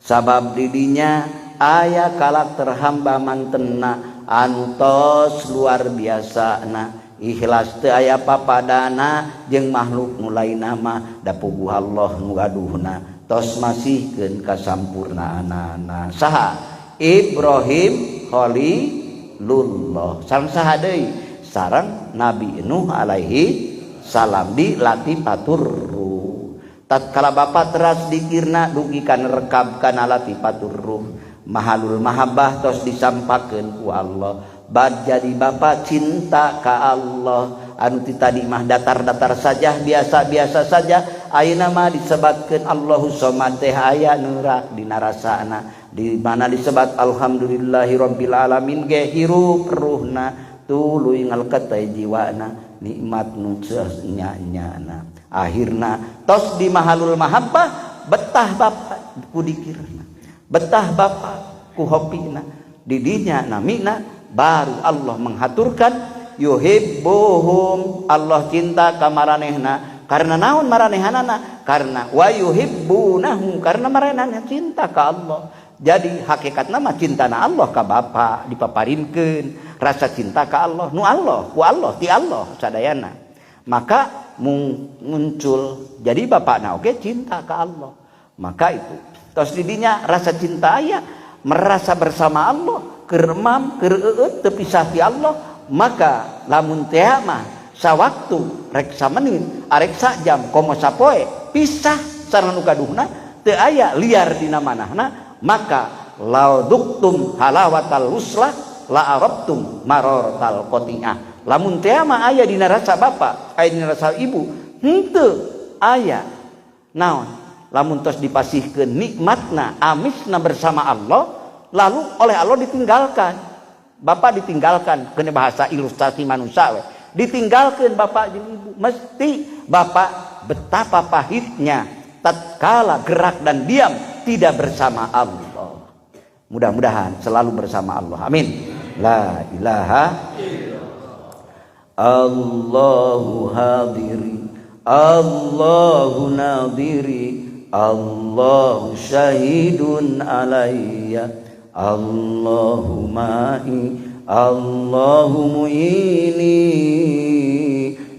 sabab didinya aya karakter hamba mantena anu tos luar biasa na ikhlas teu aya papadana jeung makhluk nu lainna mah da puguh Allah nu gaduhna tos masihkeun kasampurnaanana. Saha? Ibrahim Khalilullah. Sareng saha deui? Sareng Nabi Nuh alaihi salam di latifatur ruh. Tatkala bapak teras dikirna dugi kana rekab kana latifatur ruh, mahalul mahabbah tos disampakeun ku Allah. Bad jadi bapak cinta ka Allah anu ti tadi mah datar-datar saja biasa-biasa saja ayeuna mah disebatkeun Allahu Somad teh aya neurak dina rasana. Di mana disebat alhamdulillahirabbil alamin ge hirup ruhna tuluy ngalkeut jiwana nikmat nu nya-nyana. Akhirna tos di mahalul mahabbah betah bapak ku dikirna, betah bapak ku hopina, didinya namina baru Allah menghaturkan yuhibbuhum, Allah cinta ka maranehna. Karena naon maranehanana? Karena wa yuhibbunahu, karena maranehna cinta ka Allah. Jadi hakikatna mah cintana Allah ka bapa dipaparinkeun rasa cinta ka Allah nu Allah ku Allah ti Allah sadayana. Maka muncul jadi bapakna oge cinta ka Allah. Maka itu tos didinya rasa cinta aya merasa bersama Allah keur emam keur eueut teu pisah ti Allah. Maka lamun teh mah sawaktu rek samenit arek sajam komo sapoe pisah sareng nu gaduhna teu aya liar dina manahna. Maka lauduktum halawatal wuslah la arabtum marortal qati'ah. Lamun teh mah aya dina rasa bapa, aya dina rasa ibu, henteu aya naon? Lamun tos dipasihkeun nikmatna, amisna bersama Allah, lalu oleh Allah ditinggalkan. Bapak ditinggalkan, kena bahasa ilustrasi manusia we. Ditinggalkeun bapak jeung ibu, mesti bapak betapa pahitnya tatkala gerak dan diam tidak bersama Allah. Mudah-mudahan selalu bersama Allah. Amin. La ilaha illallah. Allahu hadiri, Allahu nadiri, Allahu syahidun alayya, Allahu ma'i, Allahu mu'ini,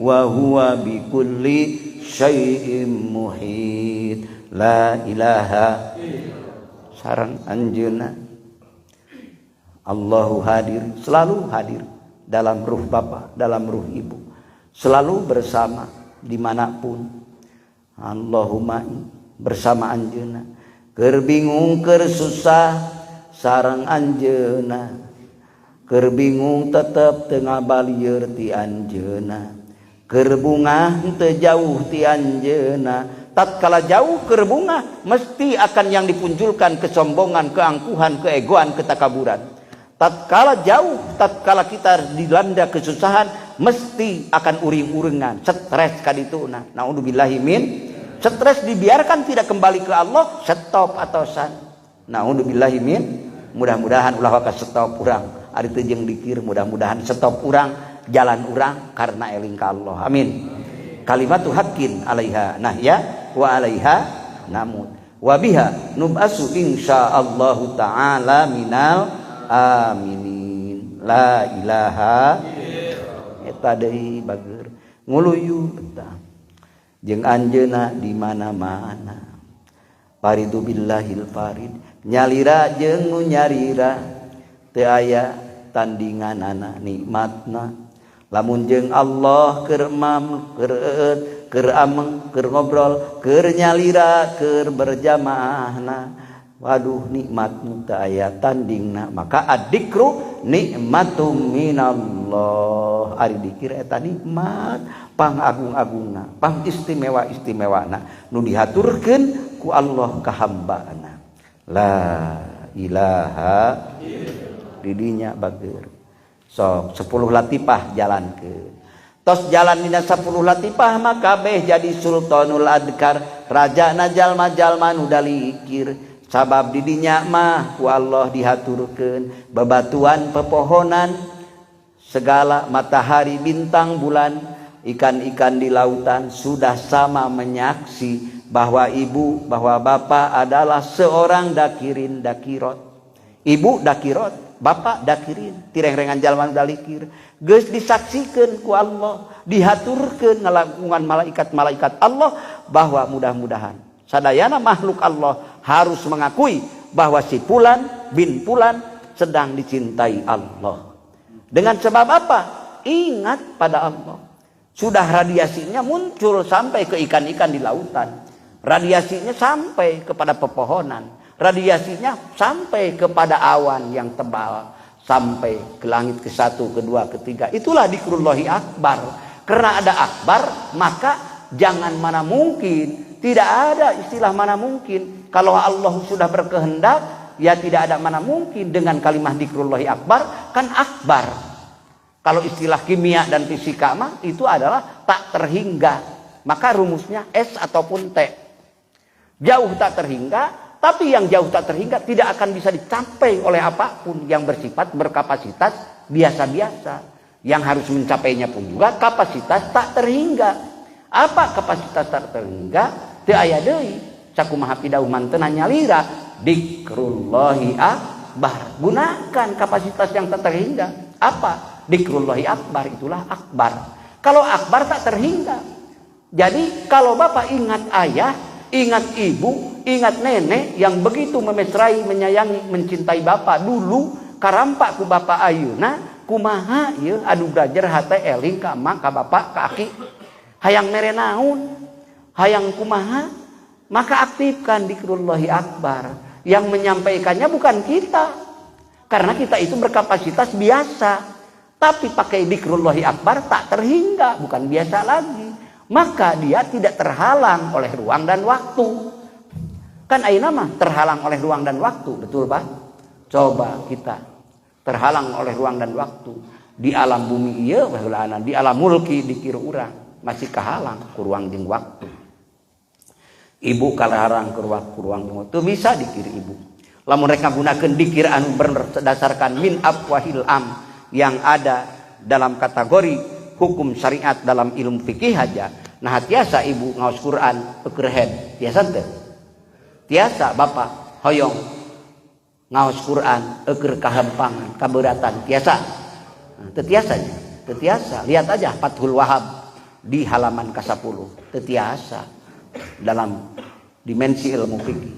wa huwa bikulli syai'in muhit. La ilaha illallah. Sareng anjeunna Allahu hadir, selalu hadir dalam ruh bapa, dalam ruh ibu, selalu bersama dimanapun. Allahumma bersama anjeunna. Keur bingung keur susah sareng anjeunna, keur bingung tetep teu ngabalieur ti anjeunna, keur bungah teu jauh ti anjeunna. Tatkala jauh keur bungah mesti akan yang dipunculkan kesombongan, keangkuhan, keegoan, ketakaburan. Tatkala jauh, tatkala kita dilanda kesusahan mesti akan uring-uringan, stres kadituna. Naudzubillahi min stres dibiarkan tidak kembali ke Allah, stop atosan. Naudzubillahi min. Mudah-mudahan ulah waka stop urang. Ari teu jeung dikir, mudah-mudahan stop urang, jalan urang karena eling ka Allah. Amin. Kalimatu haqqin alaiha nahya wa alaiha namut wa biha nub'asu insyaallahu ta'ala minal aminin. La ilaha eta deui bager nguluyu betah jeung anjeunna di mana-mana. Faridu billahil farid, nyalira jeung nu nyarira teu aya tandinganana nikmatna. Lamun jeung Allah keur emam, keur eueut, keur ameng, keur ngobrol, keur nyalira, keur berjamaahna, waduh nikmat nu teu aya tandingna. Maka adzikru nikmatum minallah. Ari dikir eta nikmat pang agung-agungna, pang istimewa-istimewana nu dihaturkeun ku Allah ka hambana. La ilaha didinya bager. Sok 10 latipah jalankeun. Tos jalan dina 10 latipah maka kabeh jadi sultanul adkar, raja jalma jalma nu dalikir. Sabab didinya mah ku Allah dihaturkeun bebatuan, pepohonan, segala matahari, bintang, bulan, ikan-ikan di lautan sudah sama menyaksi bahwa ibu, bahwa bapak adalah seorang dakirin dakirot. Ibu dakirot, bapak dakirin, tireng-rengan jalma dalikir. Geus disaksikan ku Allah, dihaturkeun ngalangkungan malaikat-malaikat Allah bahwa mudah-mudahan sadayana makhluk Allah harus mengakui bahwa si fulan bin fulan sedang dicintai Allah. Dengan sebab apa? Ingat pada Allah. Sudah radiasinya muncul sampai ke ikan-ikan di lautan. Radiasinya sampai kepada pepohonan. Radiasinya sampai kepada awan yang tebal. Sampai ke langit ke satu, kedua, ketiga. Itulah dikrullahi akbar. Karena ada akbar, maka jangan mana mungkin. Tidak ada istilah mana mungkin. Kalau Allah sudah berkehendak, ya tidak ada mana mungkin dengan kalimat dikrullahi akbar, kan akbar. Kalau istilah kimia dan fisika mah itu adalah tak terhingga. Maka rumusnya S ataupun T. Jauh tak terhingga, tapi yang jauh tak terhingga tidak akan bisa dicapai oleh apapun yang bersifat berkapasitas biasa-biasa. Yang harus mencapainya pun juga kapasitas tak terhingga. Apa kapasitas tak terhingga? Teu aya deui. Sakumaha pidauh mantena nyalira dikrullahi akbar. Gunakan kapasitas yang tak terhingga. Apa? Dikrullahi akbar, itulah akbar. Kalau akbar tak terhingga. Jadi kalau bapak ingat ayah, ingat ibu, ingat nenek yang begitu memesrai, menyayangi, mencintai bapak dulu, karampak ku bapak ayeuna, kumaha ieu adu belajar hate eling ka emak, ka bapak, ka aki. Hayang mere naon? Hayang kumaha? Maka aktifkan dikrullahi akbar. Yang menyampaikannya bukan kita. Karena kita itu berkapasitas biasa. Tapi pakai dikrullahi akbar tak terhingga, bukan biasa lagi. Maka dia tidak terhalang oleh ruang dan waktu. Kan ayeuna mah terhalang oleh ruang dan waktu, betul Pak? Coba kita terhalang oleh ruang dan waktu. Di alam bumi ieu baheulana, di alam mulki dikir urang masih kahalang ku ruang jeung waktu. Ibu kalaharang ku ruang jeung waktu bisa dikir ibu. Lamun rek ngagunakeun dikir anu berdasarkan min afwahil am yang ada dalam kategori hukum syariat dalam ilmu fikih aja. Nah tiasa ibu ngaos Quran eueur head, tiasa teu? Tiasa bapak hoyong ngaos Quran eueur kahempangan, kaberatan, tiasa? Nah, teu tiasanya, teu tiasa. Lihat aja Fathul Wahab di halaman ke-10, teu tiasa dalam dimensi ilmu fikih.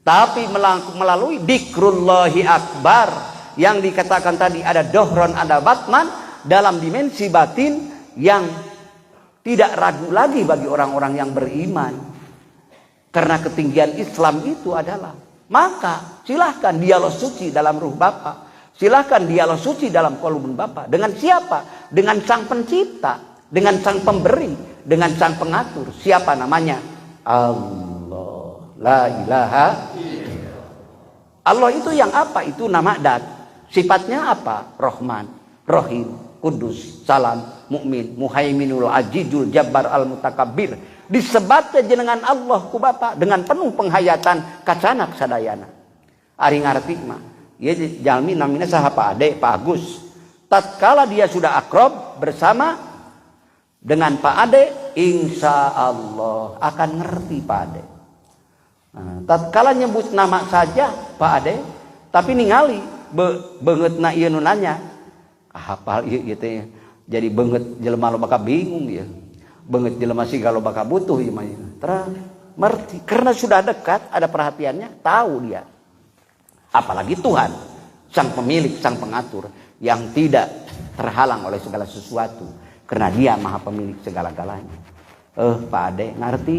Tapi melalui dikrullahi akbar yang dikatakan tadi ada dohron, ada batman dalam dimensi batin yang tidak ragu lagi bagi orang-orang yang beriman. Karena ketinggian Islam itu adalah, maka silahkan dialog suci dalam ruh Bapak, silahkan dialog suci dalam kolom Bapak. Dengan siapa? Dengan sang pencipta, dengan sang pemberi, dengan sang pengatur. Siapa namanya? Allah. La ilaha. Allah itu yang apa? Itu nama dat. Sifatnya apa? Rohman, Rohim, Kudus, Salam, Mukmin, Muhaiminul Azizul Jabbar Al-Mutakabbir. Disebatnya jenengan Allah ku Bapa dengan penuh penghayatan kacanak sadayana. Ari ngarti mah Ieu jalmi namina saha Pak Ade, Pak Agus. Tatkala dia sudah akrab bersama dengan Pak Ade, insya Allah akan ngerti Pak Ade. Nah, tatkala nyebut nama saja Pak Ade, tapi ningali beungeutna ieu nu nanya, hafal ieu ieu teh. Jadi beungeut jelema loba ka bingung ieu. Beungeut jelema siga loba ka butuh ieu mah. Terang, ngerti karena sudah dekat, ada perhatiannya, tahu dia. Apalagi Tuhan, sang pemilik, sang pengatur yang tidak terhalang oleh segala sesuatu karena dia maha pemilik segala-galanya. Pak Ade ngerti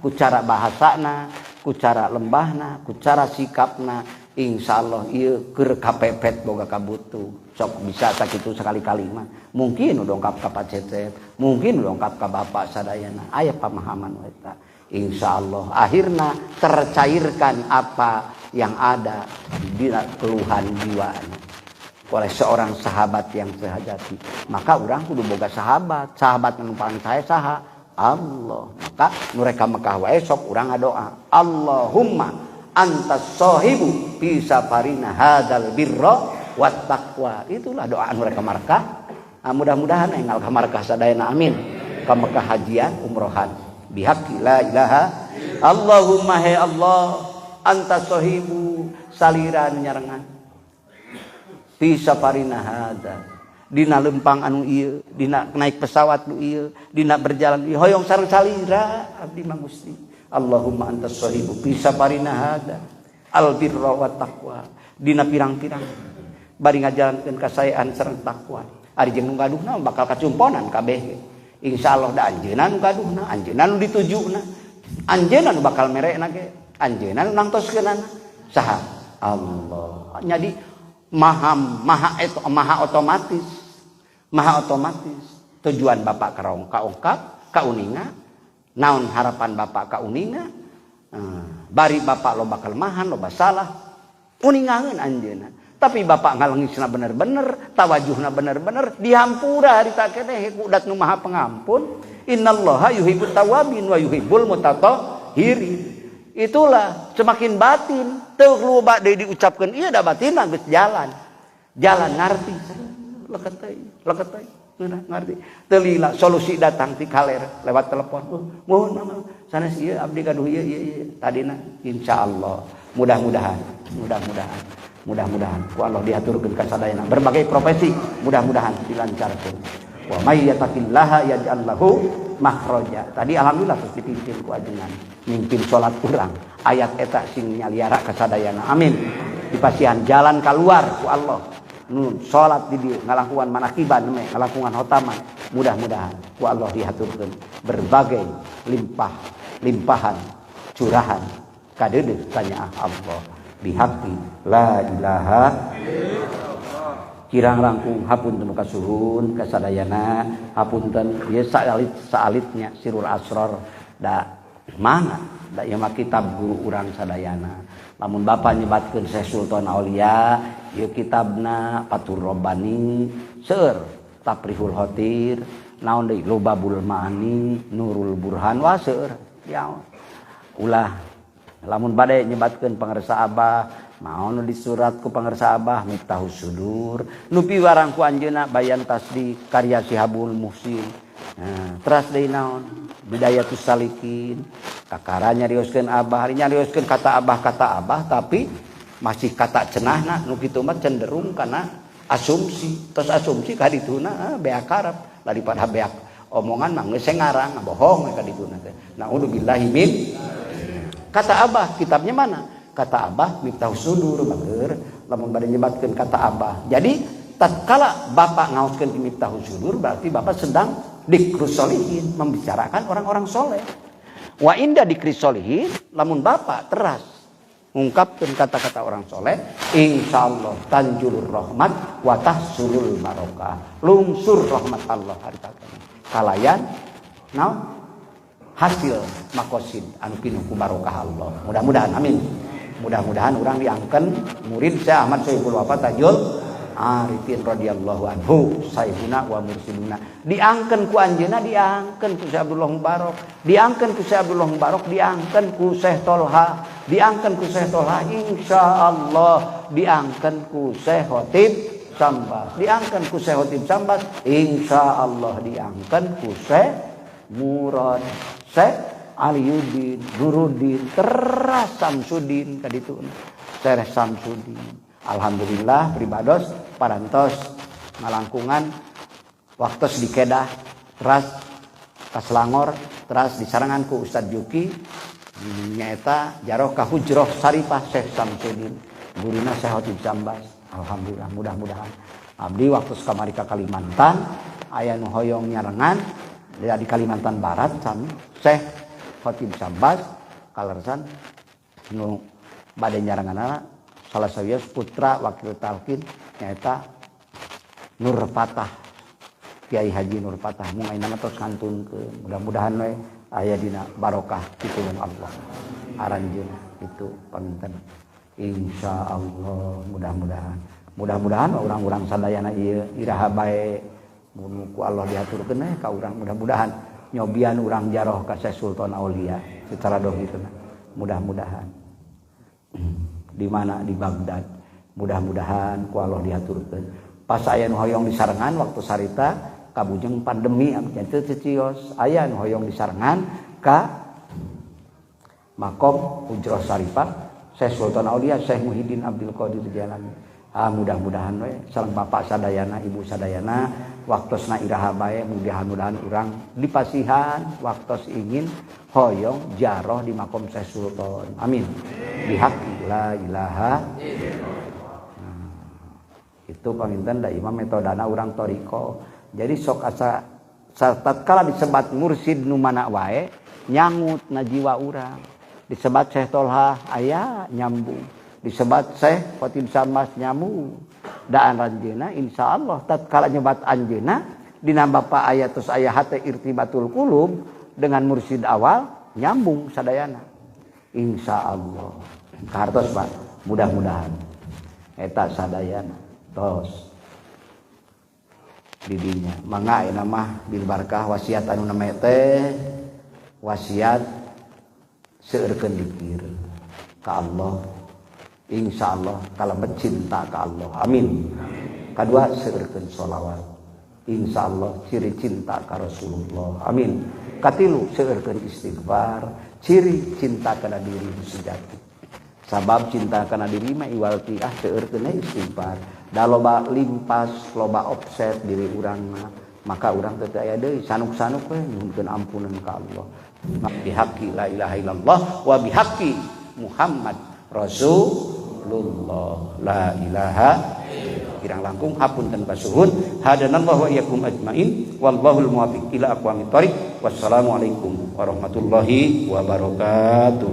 ku cara bahasana, ku cara lembahna, ku cara sikapna, insya Allah ieu keur kapepet boga kabutuh. Sok bisa sakitu sekali-kali mah. Mungkin dongkap ka Pak Cecep, mungkin dongkap ka Bapak sadayana. Aya pemahaman eta. Insya Allah akhirna tercairkan apa yang ada di keluhan jiwana oleh seorang sahabat yang sejati. Maka orang kudu boga sahabat. Sahabat nu paling saya saha? Allah. Maka nu rek ka Mekah wae sok urang ngadoa, Allahumma antas sahibu fi safarina hadzal birra wat taqwa. Itulah doa nu rek ka Mekah. Nah, mudah-mudahan enggal ka Mekah sadayana, amin. Ka Mekah hajian umrohan. Bihaqqi la ilaha Allahumma he Allah anta sahibu salira nyarengan fi safarina hadza dina lempang anu ieu, dina naik pesawat nu ieu, dina berjalan ieu, hoyong sareng salira abdi mah Gusti. Allahumma anta sahibu fi safarina hadza al birra wat taqwa, dina pirang-pirang bari ngajalankeun kasaean sareng takwa. Ari jeung nu gaduhna bakal kacumponan kabeh. Insyaallah da anjeunna nu gaduhna, anjeunna nu ditujuna, anjeunna nu bakal merekna ge, anjeunna nu nangtoskeunana saha? Allah. Jadi maha maha itu maha otomatis, maha otomatis tujuan bapak karong kaungkap kauninga, naon harapan bapak kauninga, bari bapak loba kelemahan loba salah uningaeun anjeunna. Tapi bapak ngalengisna bener-bener, tawajuhna bener-bener, dihampura harita keneh ku dat nu maha pengampun. Innallaha yuhibbut tawabin wa yuhibbul mutatahhirin. Itulah semakin batin teu loba deui diucapkeun ieu da batinna geus jalan. Jalan ngarti, leket teuing, leket teuing, ngeunah ngarti. Teu lila solusi datang ti kaler lewat telepon. Oh, mohon mama sanes ieu abdi gaduh ieu ieu ieu. Tadina insyaallah mudah-mudahan, mudah-mudahan, mudah-mudahan ku Allah diaturkeun ka sadayana berbagai profesi mudah-mudahan dilancarkeun. Wa may yattaqillaha yaj'al lahu makhraja. Tadi alhamdulillah terus dipimpin ku ajengan, mimpin salat urang. Ayat eta sing nyaliara ka sadayana. Amin. Dipasihan jalan keluar ku Allah. Nu salat di dieu ngalakuan manakiban me, ngalakuan hotaman. Mudah-mudahan ku Allah dihaturkeun berbagai limpah, limpahan, curahan kadeudeuh tanya Allah. Bihaqi la ilaha kirang langkung hapunten kasuhun kasadayana, hapunten ieu saalit saalitnya sirul asror da mana da ieu mah kitab guru urang sadayana. Lamun bapa nyebatkeun Syekh Sultan Aulia ieu kitabna Fathur Rabbani, seueur Tafrihul Khotir, naon deui Lubabul Maani, Nurul Burhan, wah seueur ya. Ulah lamun bade nyebatkeun pangersa abah mau nu disurat ku pangersa abah Miftahus Sudur, nu piwarang ku anjeunna Bayan Tasdik karya Sihabul Muhsin. Nah, teras deui naon Bidayatus Salikin, kakara nyarioskeun abah, hari nyarioskeun kata abah, kata abah, tapi masih kata cenahna nu kitu mah cenderung kana asumsi. Tos asumsi ka dituna, beak karep daripada beak omongan mah geus ngarang bohong ka dituna teh. Naudzubillahi min. Kata abah kitabnya mana? Kata abah Miftahus Sudur bager lamun bade nyebatkeun kata abah. Jadi tatkala bapak ngaoskeun di Miftahus Sudur berarti bapak sedang dikrus solihin, membicarakan orang-orang soleh. Wa inda dikris solihin, lamun bapak teras ngungkapkeun kata-kata orang soleh, insyaallah tanjulur rahmat wa tahsulul barokah. Lungsur rahmat Allah harita kalayan naon hasil makosid anu pinuh ku barokah Allah. Mudah-mudahan amin. Mudah-mudahan urang diangken murid saya Ahmad Sohibul Wafa Tajul. Arifin radhiyallahu anhu sayyiduna wa mursiduna. Diangkeun ku anjeunna, diangkeun ku Syekh Abdullah Mubarok, diangkeun ku Syekh Abdullah Mubarok, diangkeun ku Syekh Tolha, diangkeun ku Syekh Tolha, insyaallah diangkeun ku Syekh Khotib Sambas, diangkeun ku Syekh Khotib Sambas, insyaallah diangkeun ku Syekh Murad, Syekh Aliuddin, Nuruddin, teras Samsudin kaditu. Syekh Samsudin. Alhamdulillah pribados parantos ngalangkungan waktos di Kedah, teras ka Selangor, teras disarengan ku Ustad Juki nyaeta jaroh ka Hujroh Sarifah Syekh Samsudin, guruna Syekh Khotib Sambas. Alhamdulillah, mudah-mudahan abdi waktu kamari ka Kalimantan aya nu hoyong nyarengan di Kalimantan Barat sami Syekh Khotib Sambas kalersan nu bade nyarenganana salah sawios putra wakil talqin nyaeta Nur Fatah, Kiai Haji Nur Fatah mung ayeuna mah tos kantunkeun, mudah-mudahan we aya dina barokah pitulung Allah aranjeunna itu panginten insyaallah. Mudah-mudahan, mudah-mudahan urang-urang sadayana ieu iraha bae mun ku Allah dihaturkeun we ka urang, mudah-mudahan nyobian urang jaroh ka Syekh Sultan Aulia secara dohirna, mudah-mudahan di mana di Baghdad, mudah-mudahan ku Allah dihaturkeun. Pas aya nu hoyong disarengan waktu sarita kabujeng pandemi abdi teu cios, aya nu hoyong disarengan ka makom Hujroh Sarifah Syekh Sultan Aulia Syekh Muhyiddin Abdul Qadir Jailani. Ah, mudah-mudahan we sareng bapak sadayana, ibu sadayana waktosna iraha bae mudah-mudahan urang dipasihan waktos ingin hoyong jaroh di makom Syekh Sultan. Amin. Bihaqi la ilaha. Nah, itu panginten da imam metodana urang toriko. Jadi sok asa tatkala disebat mursid nu mana wae nyangut na jiwa urang. Disebat Syekh Tolha aya nyambung, disebat Syekh Khotib Sambas nyambung. Daan ranjeuna insyaallah tatkala nyebat anjeuna dina bapa aya terus aya hate irtibatul qulub dengan mursid awal nyambung sadayana insyaallah. Kahartos Pak, mudah-mudahan eta sadayana tos didinya mangga ayeuna mah bil barkah wasiat anu nama teh wasiat seueurkeun dikir ka Allah, insyaallah kalebet cinta ka Allah, amin. Kadua seueurkeun sholawat, insyaallah ciri cinta ka Rasulullah, amin. Katilu seueurkeun istighfar, ciri cinta kana diri sejati. Sabab cinta kana diri mah iwal ti ah seueurkeun istighfar. Da loba limpas, loba offset diri urang mah, maka urang teu aya deui sanuk-sanuk we nyuhunkeun ampunan ka Allah. Bihaqi la ilaha illallah wa bihaqi Muhammad Rasulullah la ilaha kirang langkung hapunten pasuhun. Hadanallahu wa iyyakum ajmain wallahul muwaffiq ila aqwamit thoriq. Wassalamualaikum warahmatullahi wabarakatuh.